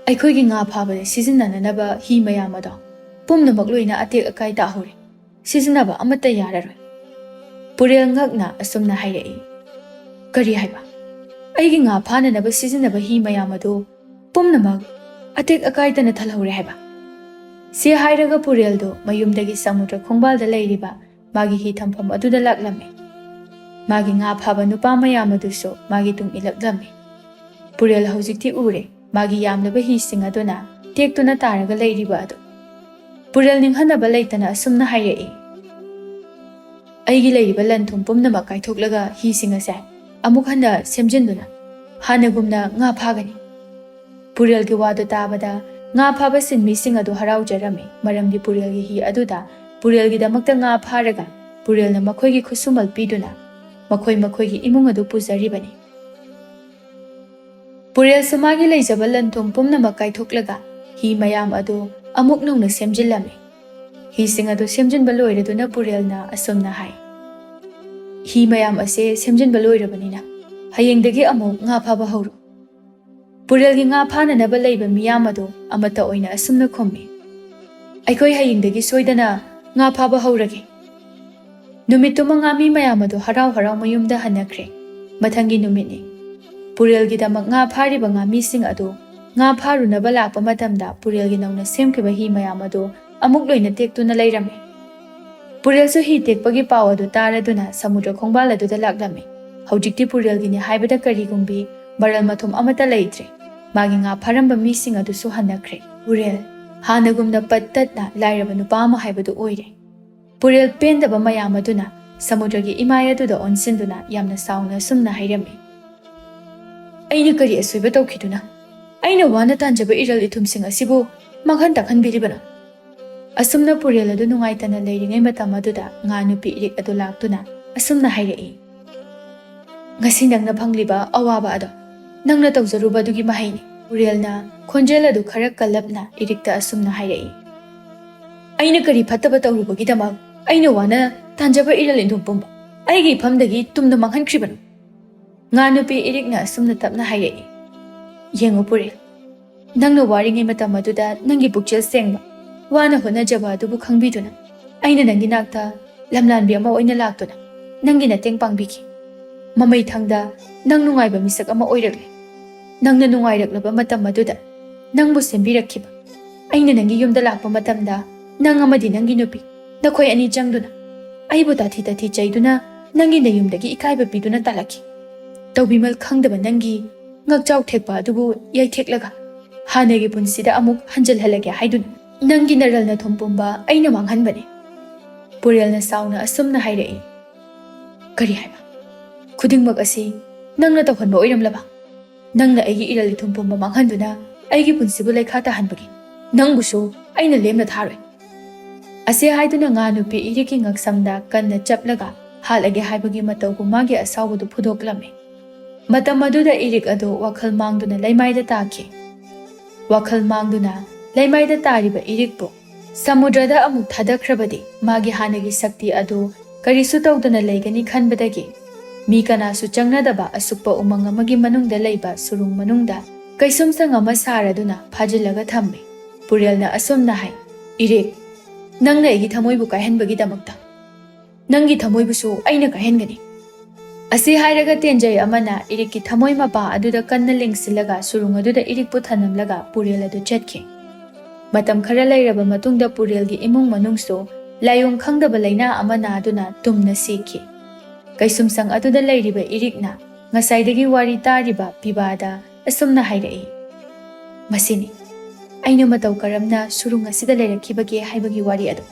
"ꯑꯩꯈꯣꯏꯒꯤ ꯉꯥ ꯐꯥꯕꯗ ꯁꯤꯖꯤꯟꯅꯅꯅꯕ ꯍꯤ ꯃꯌꯥꯝ ꯑꯗꯣ ꯄꯨꯝꯅꯃꯛ ꯂꯣꯏꯅ ꯑꯇꯦꯛ ꯑꯀꯥꯏ ꯇꯥꯍꯧꯔꯦ꯫ ꯁꯤꯖꯤꯟꯅꯕ ꯑꯃꯠꯇ ꯌꯥꯔꯔꯣꯏ꯫" ꯄꯨꯔꯦꯜ ꯉꯛꯅ ꯑꯁꯨꯝꯅ ꯍꯥꯏꯔꯛꯏ, "ꯀꯔꯤ ꯍꯥꯏꯕ? ꯑꯩꯒꯤ ꯉꯥ ꯐꯥꯅꯅꯕ ꯁꯤꯖꯤꯟꯅꯕ ꯍꯤ ꯃꯌꯥꯝ ꯑꯗꯨ ꯄꯨꯝꯅꯃꯛ ꯑꯇꯦꯛ ꯑꯀꯥꯏꯗꯅ ꯊꯜꯍꯧꯔꯦ ꯍꯥꯏꯕ?" ꯁꯤ ꯍꯥꯏꯔꯒ ꯄꯨꯔꯦꯜꯗꯨ ꯃꯌꯨꯝꯗꯒꯤ ꯁꯃꯨꯗ꯭ꯔ ꯈꯣꯡꯕꯥꯜꯗ ꯂꯩꯔꯤꯕ ꯃꯥꯒꯤ ꯍꯤ ꯊꯝꯐꯝ ꯑꯗꯨꯗ ꯂꯥꯛꯂꯝꯃꯤ꯫ ꯃꯥꯒꯤ ꯉꯥ ꯐꯥꯕ ꯅꯨꯄꯥ ꯃꯌꯥꯝ ꯑꯗꯨꯁꯨ ꯃꯥꯒꯤ ꯇꯨꯡ ꯏꯜꯂꯛꯂꯝꯃꯤ꯫ ꯄꯨꯔꯦꯜ ꯍꯧꯖꯤꯛꯇꯤ ꯎꯔꯦ, ꯃꯥꯒꯤ ꯌꯥꯝꯂꯕ ꯍꯤꯁꯤꯡ ꯑꯗꯨꯅ ꯇꯦꯛꯇꯨꯅ ꯇꯥꯔꯒ ꯂꯩꯔꯤꯕ ꯑꯗꯨ꯫ ꯄꯨꯔꯦꯜ ꯅꯤꯡꯍꯟꯅꯕ ꯂꯩꯇꯅ ꯑꯁꯨꯝꯅ ꯍꯥꯏꯔꯛꯏ, "ꯑꯩꯒꯤ ꯂꯩꯔꯤꯕ ꯂꯟ ꯊꯨꯝ ꯄꯨꯝꯅꯃꯛ ꯀꯥꯏꯊꯣꯛꯂꯒ ꯍꯤꯁꯤꯡ ꯑꯁꯦ ꯑꯃꯨꯛ ꯍꯟꯅ ꯁꯦꯝꯖꯤꯟꯗꯨꯅ ꯍꯥꯟꯅꯒꯨꯝꯅ ꯉꯥ ꯐꯥꯒꯅꯤ꯫" ꯄꯨꯔꯦꯜꯒꯤ ꯋꯥꯗꯨ ꯇꯥꯕꯗ ꯉꯥ ꯐꯥꯕ ꯁꯤꯟꯃꯤꯁꯤꯡ ꯑꯗꯨ ꯍꯔꯥꯎꯖꯔꯝꯃꯤ, ꯃꯔꯝꯗꯤ ꯄꯨꯔꯦꯜꯒꯤ ꯍꯤ ꯑꯗꯨꯗ ꯄꯨꯔꯦꯜꯒꯤꯗꯃꯛꯇ ꯉꯥ ꯐꯥꯔꯒ ꯄꯨꯔꯦꯜꯅ ꯃꯈꯣꯏꯒꯤ ꯈꯨꯠꯁꯨꯃꯜ ꯄꯤꯗꯨꯅ ꯃꯈꯣꯏ ꯃꯈꯣꯏꯒꯤ ꯏꯃꯨꯡ ꯑꯗꯨ ꯄꯨꯖꯔꯤꯕꯅꯤ꯫ ꯄꯨꯔꯦꯜꯁꯨ ꯃꯥꯒꯤ ꯂꯩꯖꯕ ꯂꯟ ꯊꯨꯝ ꯄꯨꯝꯅꯃꯛ ꯀꯥꯏꯊꯣꯛꯂꯒ ꯍꯤ ꯃꯌꯥꯝ ꯑꯗꯨ ꯑꯃꯨꯛ ꯅꯧꯅ ꯁꯦꯝꯖꯤꯜꯂꯝꯃꯤ꯫ ꯍꯤꯁꯤꯡ ꯑꯗꯨ ꯁꯦꯝꯖꯤꯟꯕ ꯂꯣꯏꯔꯗꯨꯅ ꯄꯨꯔꯦꯜꯅ ꯑꯁꯨꯝꯅ ꯍꯥꯏ, "ꯍꯤ ꯃꯌꯥꯝ ꯑꯁꯦ ꯁꯦꯝꯖꯤꯟꯕ ꯂꯣꯏꯔꯕꯅꯤꯅ ꯍꯌꯦꯡꯗꯒꯤ ꯑꯃꯨꯛ ꯉꯥ ꯐꯥꯕ ꯍꯧꯔꯣ꯫" ꯄꯨꯔꯦꯜꯒꯤ ꯉꯥ ꯐꯥꯅꯅꯕ ꯂꯩꯕ ꯃꯤꯌꯥꯝ ꯑꯗꯨ ꯑꯃꯠꯇ ꯑꯣꯏꯅ ꯑꯁꯨꯝꯅ ꯈꯨꯝꯃꯤ, "ꯑꯩꯈꯣꯏ ꯍꯌꯦꯡꯗꯒꯤ ꯁꯣꯏꯗꯅ ꯉꯥ ꯐꯥꯕ ꯍꯧꯔꯒꯦ꯫" ꯅꯨꯃꯤꯠꯇꯨꯃ ꯉꯥꯃꯤ ꯃꯌꯥꯝ ꯑꯗꯨ ꯍꯔꯥꯎ ꯍꯔꯥꯎ ꯃꯌꯨꯝꯗ ꯍꯟꯅꯈ꯭ꯔꯦ꯫ ꯃꯊꯪꯒꯤ ꯅꯨꯃꯤꯠꯅꯤ꯫ ꯄꯨꯔꯦꯜꯒꯤꯗꯃꯛ ꯉꯥ ꯐꯥꯔꯤꯕ ꯉꯥꯃꯤꯁꯤꯡ ꯑꯗꯨ ꯉꯥ ꯐꯥꯔꯨꯅꯕ ꯂꯥꯛꯄ ꯃꯇꯝꯗ ꯄꯨꯔꯦꯜꯒꯤ ꯅꯧꯅ ꯁꯦꯝꯈꯤꯕ ꯍꯤ ꯃꯌꯥꯝ ꯑꯗꯨ ꯑꯃꯨꯛ ꯂꯣꯏꯅ ꯇꯦꯛꯇꯨꯅ ꯂꯩꯔꯝꯃꯤ꯫ ꯄꯨꯔꯦꯜꯁꯨ ꯍꯤ ꯇꯦꯛꯄꯒꯤ ꯄꯥꯎ ꯑꯗꯨ ꯇꯥꯔꯗꯨꯅ ꯁꯃꯨꯗ꯭ꯔ ꯈꯣꯡꯕꯥꯜ ꯑꯗꯨꯗ ꯂꯥꯛꯂꯝꯃꯤ꯫ ꯍꯧꯖꯤꯛꯇꯤ ꯄꯨꯔꯦꯜꯒꯤꯅꯤ ꯍꯥꯏꯕꯗ ꯀꯔꯤꯒꯨꯝꯕꯤ ꯃꯔꯜ ꯃꯊꯨꯝ ꯑꯃꯠꯇ ꯂꯩꯇ꯭ꯔꯦ꯫ ꯃꯥꯒꯤ ꯉꯥ ꯐꯥꯔꯝꯕ ꯃꯤꯁꯤꯡ ꯑꯗꯨꯁꯨ ꯍꯟꯅꯈ꯭ꯔꯦ꯫ ꯄꯨꯔꯦꯜ ꯍꯥꯟꯅꯒꯨꯝꯅ ꯄꯠ ꯇꯠꯅ ꯂꯥꯏꯔꯕ ꯅꯨꯄꯥ ꯑꯃ ꯍꯥꯏꯕꯗꯨ ꯑꯣꯏꯔꯦ꯫ ꯄꯨꯔꯦꯜ ꯄꯦꯟꯗꯕ ꯃꯌꯥꯝ ꯑꯗꯨꯅ ꯁꯃꯨꯗ꯭ꯔꯒꯤ ꯏꯃꯥꯏ ꯑꯗꯨꯗ ꯑꯣꯟꯁꯤꯟꯗꯨꯅ ꯌꯥꯝꯅ ꯁꯥꯎꯅ ꯑꯁꯨꯝꯅ ꯍꯥꯏꯔꯝꯃꯤ, "ꯑꯩꯅ ꯀꯔꯤ ꯑꯁꯣꯏꯕ ꯇꯧꯈꯤꯗꯨꯅ ꯑꯩꯅ ꯋꯥꯅ ꯇꯥꯟꯖꯕ ꯏꯔꯜ ꯏꯊꯨꯝꯁꯤꯡ ꯑꯁꯤꯕꯨ ꯃꯥꯡꯍꯟ ꯇꯥꯛꯍꯟꯕꯤꯔꯤꯕꯅꯣ?" ꯑꯁꯨꯝꯅ ꯄꯨꯔꯦꯜ ꯑꯗꯨ ꯅꯨꯡꯉꯥꯏꯇꯅ ꯂꯩꯔꯤꯉꯩ ꯃꯇꯝ ꯑꯗꯨꯗ ꯉꯥ ꯅꯨꯄꯤ ꯏꯔꯤꯛ ꯑꯗꯨ ꯂꯥꯛꯇꯨꯅ ꯑꯁꯨꯝꯅ ꯍꯥꯏꯔꯛꯏ, "ꯉꯁꯤ ꯅꯪꯅ ꯐꯪꯂꯤꯕ ꯑꯋꯥꯕ ꯑꯗꯣ ꯅꯪꯅ ꯇꯧꯖꯔꯨꯕ ꯑꯗꯨꯒꯤ ꯃꯍꯩꯅꯤ꯫" ꯄꯨꯔꯦꯜꯅ ꯈꯣꯟꯖꯦꯜ ꯑꯗꯨ ꯈꯔ ꯀꯜꯂꯞꯅ ꯏꯔꯤꯛꯇ ꯑꯁꯨꯝꯅ ꯍꯥꯏꯔꯛꯏ, "ꯑꯩꯅ ꯀꯔꯤ ꯐꯠꯇꯕ ꯇꯧꯔꯨꯕꯒꯤꯗꯃꯛ ꯑꯩꯅ ꯋꯥꯅ ꯇꯥꯟꯖꯕ ꯏꯔꯜ ꯏꯊꯨꯝ ꯄꯨꯝꯕ ꯑꯩꯒꯤ ꯏꯐꯝꯗꯒꯤ ꯇꯨꯝꯅ ꯃꯥꯡꯍꯟꯈ꯭ꯔꯤꯕꯅꯣ?" ꯉꯥ ꯅꯨꯄꯤ ꯏꯔꯤꯛꯅ ꯑꯁꯨꯝꯅ ꯇꯞꯅ ꯍꯥꯏꯔꯛꯏ, "ꯌꯦꯡꯉꯨ ꯄꯨꯔꯦꯜ, ꯅꯪꯅ ꯋꯥꯔꯤꯉꯩ ꯃꯇꯝ ꯑꯗꯨꯗ ꯅꯪꯒꯤ ꯄꯨꯛꯆꯦꯜ ꯁꯦꯡꯕ, ꯋꯥꯅ ꯍꯣꯠꯅꯖꯕ ꯑꯗꯨꯕꯨ ꯈꯪꯕꯤꯗꯨꯅ ꯑꯩꯅ ꯅꯪꯒꯤ ꯅꯥꯛꯇ ꯂꯝꯂꯥꯟꯕꯤ ꯑꯃ ꯑꯣꯏꯅ ꯂꯥꯛꯇꯨꯅ ꯅꯪꯒꯤ ꯃꯇꯦꯡ ꯄꯥꯡꯕꯤꯈꯤ꯫ ꯃꯃꯩꯊꯪꯗ ꯅꯪ ꯅꯨꯡꯉꯥꯏꯕ ꯃꯤꯁꯛ ꯑꯃ ꯑꯣꯏꯔꯛꯂꯦ꯫ ꯅꯪꯅ ꯅꯨꯡꯉꯥꯏꯔꯛꯂꯕ ꯃꯇꯝ ꯑꯗꯨꯗ ꯅꯪꯕꯨ ꯁꯦꯝꯕꯤꯔꯛꯈꯤꯕ ꯑꯩꯅ ꯅꯪꯒꯤ ꯌꯨꯝꯗ ꯂꯥꯛꯄ ꯃꯇꯝꯗ ꯅꯪ ꯑꯃꯗꯤ ꯅꯪꯒꯤ ꯅꯨꯄꯤ ꯅꯈꯣꯏ ꯑꯅꯤ ꯆꯪꯗꯨꯅ ꯑꯩꯕꯨ ꯇꯥꯊꯤ ꯇꯥꯊꯤ ꯆꯩꯗꯨꯅ ꯅꯪꯒꯤ ꯅꯌꯨꯝꯗꯒꯤ ꯏꯀꯥꯏꯕ ꯄꯤꯗꯨꯅ ꯇꯥꯜꯂꯛꯈꯤ꯫ ꯇꯧꯕꯤꯃꯜ ꯈꯪꯗꯕ ꯅꯪꯒꯤ ꯉꯛꯆꯥꯎ ꯊꯦꯛꯄ ꯑꯗꯨꯕꯨ ꯌꯩꯊꯦꯛꯂꯒ ꯍꯥꯟꯅꯒꯤ ꯄꯨꯟꯁꯤꯗ ꯑꯃꯨꯛ ꯍꯟꯖꯤꯜꯍꯜꯂꯒꯦ ꯍꯥꯏꯗꯨꯅ ꯅꯪꯒꯤ ꯅꯔꯜ ꯅꯊꯨꯝ ꯄꯨꯝꯕ ꯑꯩꯅ ꯃꯥꯡꯍꯟꯕꯅꯤ꯫" ꯄꯨꯔꯦꯜꯅ ꯁꯥꯎꯅ ꯑꯁꯨꯝꯅ ꯍꯥꯏꯔꯛꯏ, "ꯀꯔꯤ ꯍꯥꯏꯕ? ꯈꯨꯗꯤꯡꯃꯛ ꯑꯁꯤ ꯅꯪꯅ ꯇꯧꯍꯟꯕ ꯑꯣꯏꯔꯝꯂꯕ? ꯅꯪꯅ ꯑꯩꯒꯤ ꯏꯔꯜ ꯏꯊꯨꯝ ꯄꯨꯝꯕ ꯃꯥꯡꯍꯟꯗꯨꯅ ꯑꯩꯒꯤ ꯄꯨꯟꯁꯤꯕꯨ ꯂꯩꯈꯥ ꯇꯥꯍꯟꯕꯒꯤ ꯅꯪꯕꯨꯁꯨ ꯑꯩꯅ ꯂꯦꯝꯅ ꯊꯥꯔꯣꯏ꯫" ꯑꯁꯤ ꯍꯥꯏꯗꯨꯅ ꯉꯥ ꯅꯨꯄꯤ ꯏꯔꯤꯛꯀꯤ ꯉꯛꯁꯝꯗ ꯀꯟꯅ ꯆꯞꯂꯒ ꯍꯥꯠꯂꯒꯦ ꯍꯥꯏꯕꯒꯤ ꯃꯇꯧꯒꯨꯝ ꯃꯥꯒꯤ ꯑꯁꯥꯎꯕꯗꯨ ꯐꯨꯗꯣꯛꯂꯝꯃꯤ꯫ ꯃꯇꯝ ꯑꯗꯨꯗ ꯏꯔꯤꯛ ꯑꯗꯨ ꯋꯥꯈꯜ ꯃꯥꯡꯗꯨꯅ ꯂꯩꯃꯥꯏꯗ ꯇꯥꯈꯤ꯫ ꯋꯥꯈꯜ ꯃꯥꯡꯗꯨꯅ ꯂꯩꯃꯥꯏꯗ ꯇꯥꯔꯤꯕ ꯏꯔꯤꯛꯄꯨ ꯁꯃꯨꯗ꯭ꯔꯗ ꯑꯃꯨꯛ ꯊꯥꯗꯈ꯭ꯔꯕꯗꯤ ꯃꯥꯒꯤ ꯍꯥꯟꯅꯒꯤ ꯁꯛꯇꯤ ꯑꯗꯨ ꯀꯔꯤꯁꯨ ꯇꯧꯗꯅ ꯂꯩꯒꯅꯤ ꯈꯟꯕꯗꯒꯤ ꯃꯤ ꯀꯅꯥꯁꯨ ꯆꯪꯅꯗꯕ ꯑꯁꯨꯛꯄ ꯎꯃꯪ ꯑꯃꯒꯤ ꯃꯅꯨꯡꯗ ꯂꯩꯕ ꯁꯨꯔꯨꯡ ꯃꯅꯨꯡꯗ ꯀꯩꯁꯨꯝꯁꯪ ꯑꯃ ꯁꯥꯔꯗꯨꯅ ꯐꯥꯖꯤꯜꯂꯒ ꯊꯝꯃꯤ꯫ ꯄꯨꯔꯦꯜꯅ ꯑꯁꯨꯝꯅ ꯍꯥꯏ, "ꯏꯔꯤꯛ, ꯅꯪꯅ ꯑꯩꯒꯤ ꯊꯃꯣꯏꯕꯨ ꯀꯥꯏꯍꯟꯕꯒꯤꯗꯃꯛꯇ ꯅꯪꯒꯤ ꯊꯃꯣꯏꯕꯨꯁꯨ ꯑꯩꯅ ꯀꯥꯏꯍꯟꯒꯅꯤ꯫" ꯑꯁꯤ ꯍꯥꯏꯔꯒ ꯇꯦꯟꯖꯩ ꯑꯃꯅ ꯏꯔꯤꯛꯀꯤ ꯊꯃꯣꯏ ꯃꯄꯥ ꯑꯗꯨꯗ ꯀꯟꯅ ꯂꯦꯡꯁꯤꯜꯂꯒ ꯁꯨꯔꯨꯡ ꯑꯗꯨꯗ ꯏꯔꯤꯛꯄꯨ ꯊꯅꯝꯂꯒ ꯄꯨꯔꯦꯜ ꯑꯗꯨ ꯆꯠꯈꯤ꯫ ꯃꯇꯝ ꯈꯔ ꯂꯩꯔꯕ ꯃꯇꯨꯡꯗ ꯄꯨꯔꯦꯜꯒꯤ ꯏꯃꯨꯡ ꯃꯅꯨꯡꯁꯨ ꯂꯥꯏꯑꯣꯡ ꯈꯪꯗꯕ ꯂꯥꯏꯅꯥ ꯑꯃ ꯅꯥꯗꯨꯅ ꯇꯨꯝꯅ ꯁꯤꯈꯤ꯫ ꯀꯩꯁꯨꯝꯁꯪ ꯑꯗꯨꯗ ꯂꯩꯔꯤꯕ ꯏꯔꯤꯛꯅ ꯉꯁꯥꯏꯗꯒꯤ ꯋꯥꯔꯤ ꯇꯥꯔꯤꯕ ꯄꯤꯕꯥꯗ ꯑꯁꯨꯝꯅ ꯍꯥꯏꯔꯛꯏ, "ꯃꯁꯤꯅꯤ ꯑꯩꯅ ꯃꯇꯧ ꯀꯔꯝꯅ ꯁꯨꯔꯨꯡ ꯑꯁꯤꯗ ꯂꯩꯔꯛꯈꯤꯕꯒꯦ ꯍꯥꯏꯕꯒꯤ ꯋꯥꯔꯤ ꯑꯗꯨ꯫"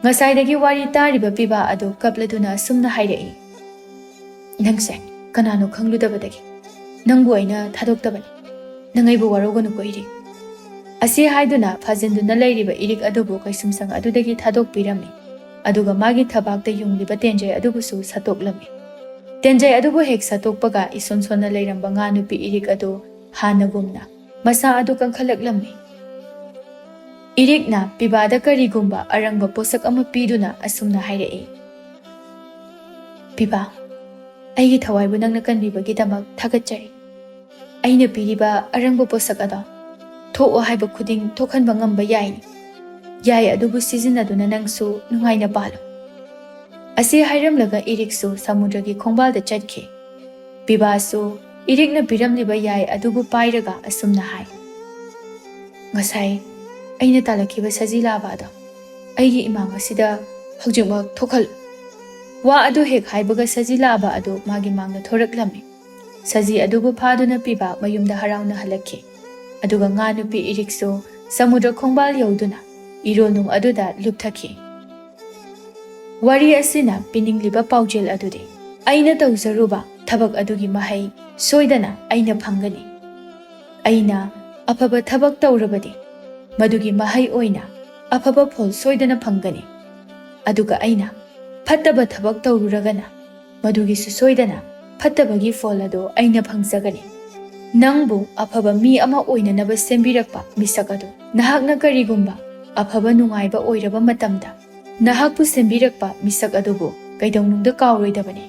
ꯉꯁꯥꯏꯗꯒꯤ ꯋꯥꯔꯤ ꯇꯥꯔꯤꯕ ꯄꯤꯕꯥ ꯑꯗꯨ ꯀꯞꯂꯗꯨꯅ ꯑꯁꯨꯝꯅ ꯍꯥꯏꯔꯛꯏ, "ꯅꯪꯁꯦ ꯀꯅꯥꯅꯣ ꯈꯪꯂꯨꯗꯕꯗꯒꯤ ꯅꯪꯕꯨ ꯑꯩꯅ ꯊꯥꯗꯣꯛꯇꯕꯅꯤ꯫ ꯅꯪ ꯑꯩꯕꯨ ꯋꯥꯔꯧꯒꯅꯨꯀꯣ ꯏꯔꯤꯛ꯫" ꯑꯁꯤ ꯍꯥꯏꯗꯨꯅ ꯐꯥꯖꯤꯟꯗꯨꯅ ꯂꯩꯔꯤꯕ ꯏꯔꯤꯛ ꯑꯗꯨꯕꯨ ꯀꯩꯁꯨꯝꯁꯪ ꯑꯗꯨꯗꯒꯤ ꯊꯥꯗꯣꯛꯄꯤꯔꯝꯃꯤ꯫ ꯑꯗꯨꯒ ꯃꯥꯒꯤ ꯊꯕꯥꯛꯇ ꯌꯨꯡꯂꯤꯕ ꯇꯦꯟꯖꯩ ꯑꯗꯨꯕꯨꯁꯨ ꯁꯠꯇꯣꯛꯂꯝꯃꯤ꯫ ꯇꯦꯟꯖꯩ ꯑꯗꯨꯕꯨ ꯍꯦꯛ ꯁꯠꯇꯣꯛꯄꯒ ꯏꯁꯣꯟ ꯁꯣꯟꯅ ꯂꯩꯔꯝꯕ ꯉꯥ ꯅꯨꯄꯤ ꯏꯔꯤꯛ ꯑꯗꯨ ꯍꯥꯟꯅꯒꯨꯝꯅ ꯃꯁꯥ ꯑꯗꯨ ꯀꯟꯈꯠꯂꯛꯂꯝꯃꯤ꯫ ꯏꯔꯤꯛꯅ ꯄꯤꯕꯥꯗ ꯀꯔꯤꯒꯨꯝꯕ ꯑꯔꯪꯕ ꯄꯣꯠꯁꯛ ꯑꯃ ꯄꯤꯗꯨꯅ ꯑꯁꯨꯝꯅ ꯍꯥꯏꯔꯛꯏ, "ꯄꯤꯕꯥ, ꯑꯩꯒꯤ ꯊꯋꯥꯏꯕꯨ ꯅꯪꯅ ꯀꯟꯕꯤꯕꯒꯤꯗꯃꯛ ꯊꯥꯒꯠꯆꯔꯤ꯫ ꯑꯩꯅ ꯄꯤꯔꯤꯕ ꯑꯔꯪꯕ ꯄꯣꯠꯁꯛ ꯑꯗꯣ ꯊꯣꯛꯑꯣ ꯍꯥꯏꯕ ꯈꯨꯗꯤꯡ ꯊꯣꯛꯍꯟꯕ ꯉꯝꯕ ꯌꯥꯏꯅꯤ꯫ ꯌꯥꯏ ꯑꯗꯨꯕꯨ ꯁꯤꯖꯤꯟꯅꯗꯨꯅ ꯅꯪꯁꯨ ꯅꯨꯡꯉꯥꯏꯅ ꯄꯥꯜꯂꯨ꯫" ꯑꯁꯤ ꯍꯥꯏꯔꯝꯂꯒ ꯏꯔꯤꯛꯁꯨ ꯁꯃꯨꯗ꯭ꯔꯒꯤ ꯈꯣꯡꯕꯥꯜꯗ ꯆꯠꯈꯤ꯫ ꯄꯤꯕꯥꯁꯨ ꯏꯔꯤꯛꯅ ꯄꯤꯔꯝꯂꯤꯕ ꯌꯥꯏ ꯑꯗꯨꯕꯨ ꯄꯥꯏꯔꯒ ꯑꯁꯨꯝꯅ ꯍꯥꯏ, "ꯉꯁꯥꯏ ꯑꯩꯅ ꯇꯥꯜꯂꯛꯈꯤꯕ ꯁꯖꯤ ꯂꯥꯕ ꯑꯗꯣ ꯑꯩꯒꯤ ꯏꯃꯥꯡ ꯑꯁꯤꯗ ꯍꯧꯖꯤꯛꯃꯛ ꯊꯣꯛꯍꯜꯂꯨ꯫" ꯋꯥ ꯑꯗꯨ ꯍꯦꯛ ꯍꯥꯏꯕꯒ ꯁꯖꯤ ꯂꯥꯕ ꯑꯗꯨ ꯃꯥꯒꯤ ꯃꯥꯡꯗ ꯊꯣꯔꯛꯂꯝꯃꯤ꯫ ꯁꯖꯤ ꯑꯗꯨꯕꯨ ꯐꯥꯗꯨꯅ ꯄꯤꯕꯥ ꯃꯌꯨꯝꯗ ꯍꯔꯥꯎꯅ ꯍꯜꯂꯛꯈꯤ꯫ ꯑꯗꯨꯒ ꯉꯥ ꯅꯨꯄꯤ ꯏꯔꯤꯛꯁꯨ ꯁꯃꯨꯗ꯭ꯔ ꯈꯣꯡꯕꯥꯜ ꯌꯧꯗꯨꯅ ꯏꯔꯣꯜꯅꯨꯡ ꯑꯗꯨꯗ ꯂꯨꯞꯊꯈꯤ꯫ ꯋꯥꯔꯤ ꯑꯁꯤꯅ ꯄꯤꯅꯤꯡꯂꯤꯕ ꯄꯥꯎꯖꯦꯜ ꯑꯗꯨꯗꯤ, ꯑꯩꯅ ꯇꯧꯖꯔꯨꯕ ꯊꯕꯛ ꯑꯗꯨꯒꯤ ꯃꯍꯩ ꯁꯣꯏꯗꯅ ꯑꯩꯅ ꯐꯪꯒꯅꯤ꯫ ꯑꯩꯅ ꯑꯐꯕ ꯊꯕꯛ ꯇꯧꯔꯕꯗꯤ ꯃꯗꯨꯒꯤ ꯃꯍꯩ ꯑꯣꯏꯅ ꯑꯐꯕ ꯐꯣꯜ ꯁꯣꯏꯗꯅ ꯐꯪꯒꯅꯤ꯫ ꯑꯗꯨꯒ ꯑꯩꯅ ꯐꯠꯇꯕ ꯊꯕꯛ ꯇꯧꯔꯨꯔꯒꯅ ꯃꯗꯨꯒꯤꯁꯨ ꯁꯣꯏꯗꯅ ꯐꯠꯇꯕꯒꯤ ꯐꯣꯜ ꯑꯗꯨ ꯑꯩꯅ ꯐꯪꯖꯒꯅꯤ꯫ ꯅꯪꯕꯨ ꯑꯐꯕ ꯃꯤ ꯑꯃ ꯑꯣꯏꯅꯅꯕ ꯁꯦꯝꯕꯤꯔꯛꯄ ꯃꯤꯁꯛ ꯑꯗꯨ ꯅꯍꯥꯛꯅ ꯀꯔꯤꯒꯨꯝꯕ ꯑꯐꯕ ꯅꯨꯡꯉꯥꯏꯕ ꯑꯣꯏꯔꯕ ꯃꯇꯝꯗ, ꯅꯍꯥꯛꯄꯨ ꯁꯦꯝꯕꯤꯔꯛꯄ ꯃꯤꯁꯛ ꯑꯗꯨꯕꯨ ꯀꯩꯗꯧꯅꯨꯡꯗ ꯀꯥꯎꯔꯣꯏꯗꯕꯅꯤ꯫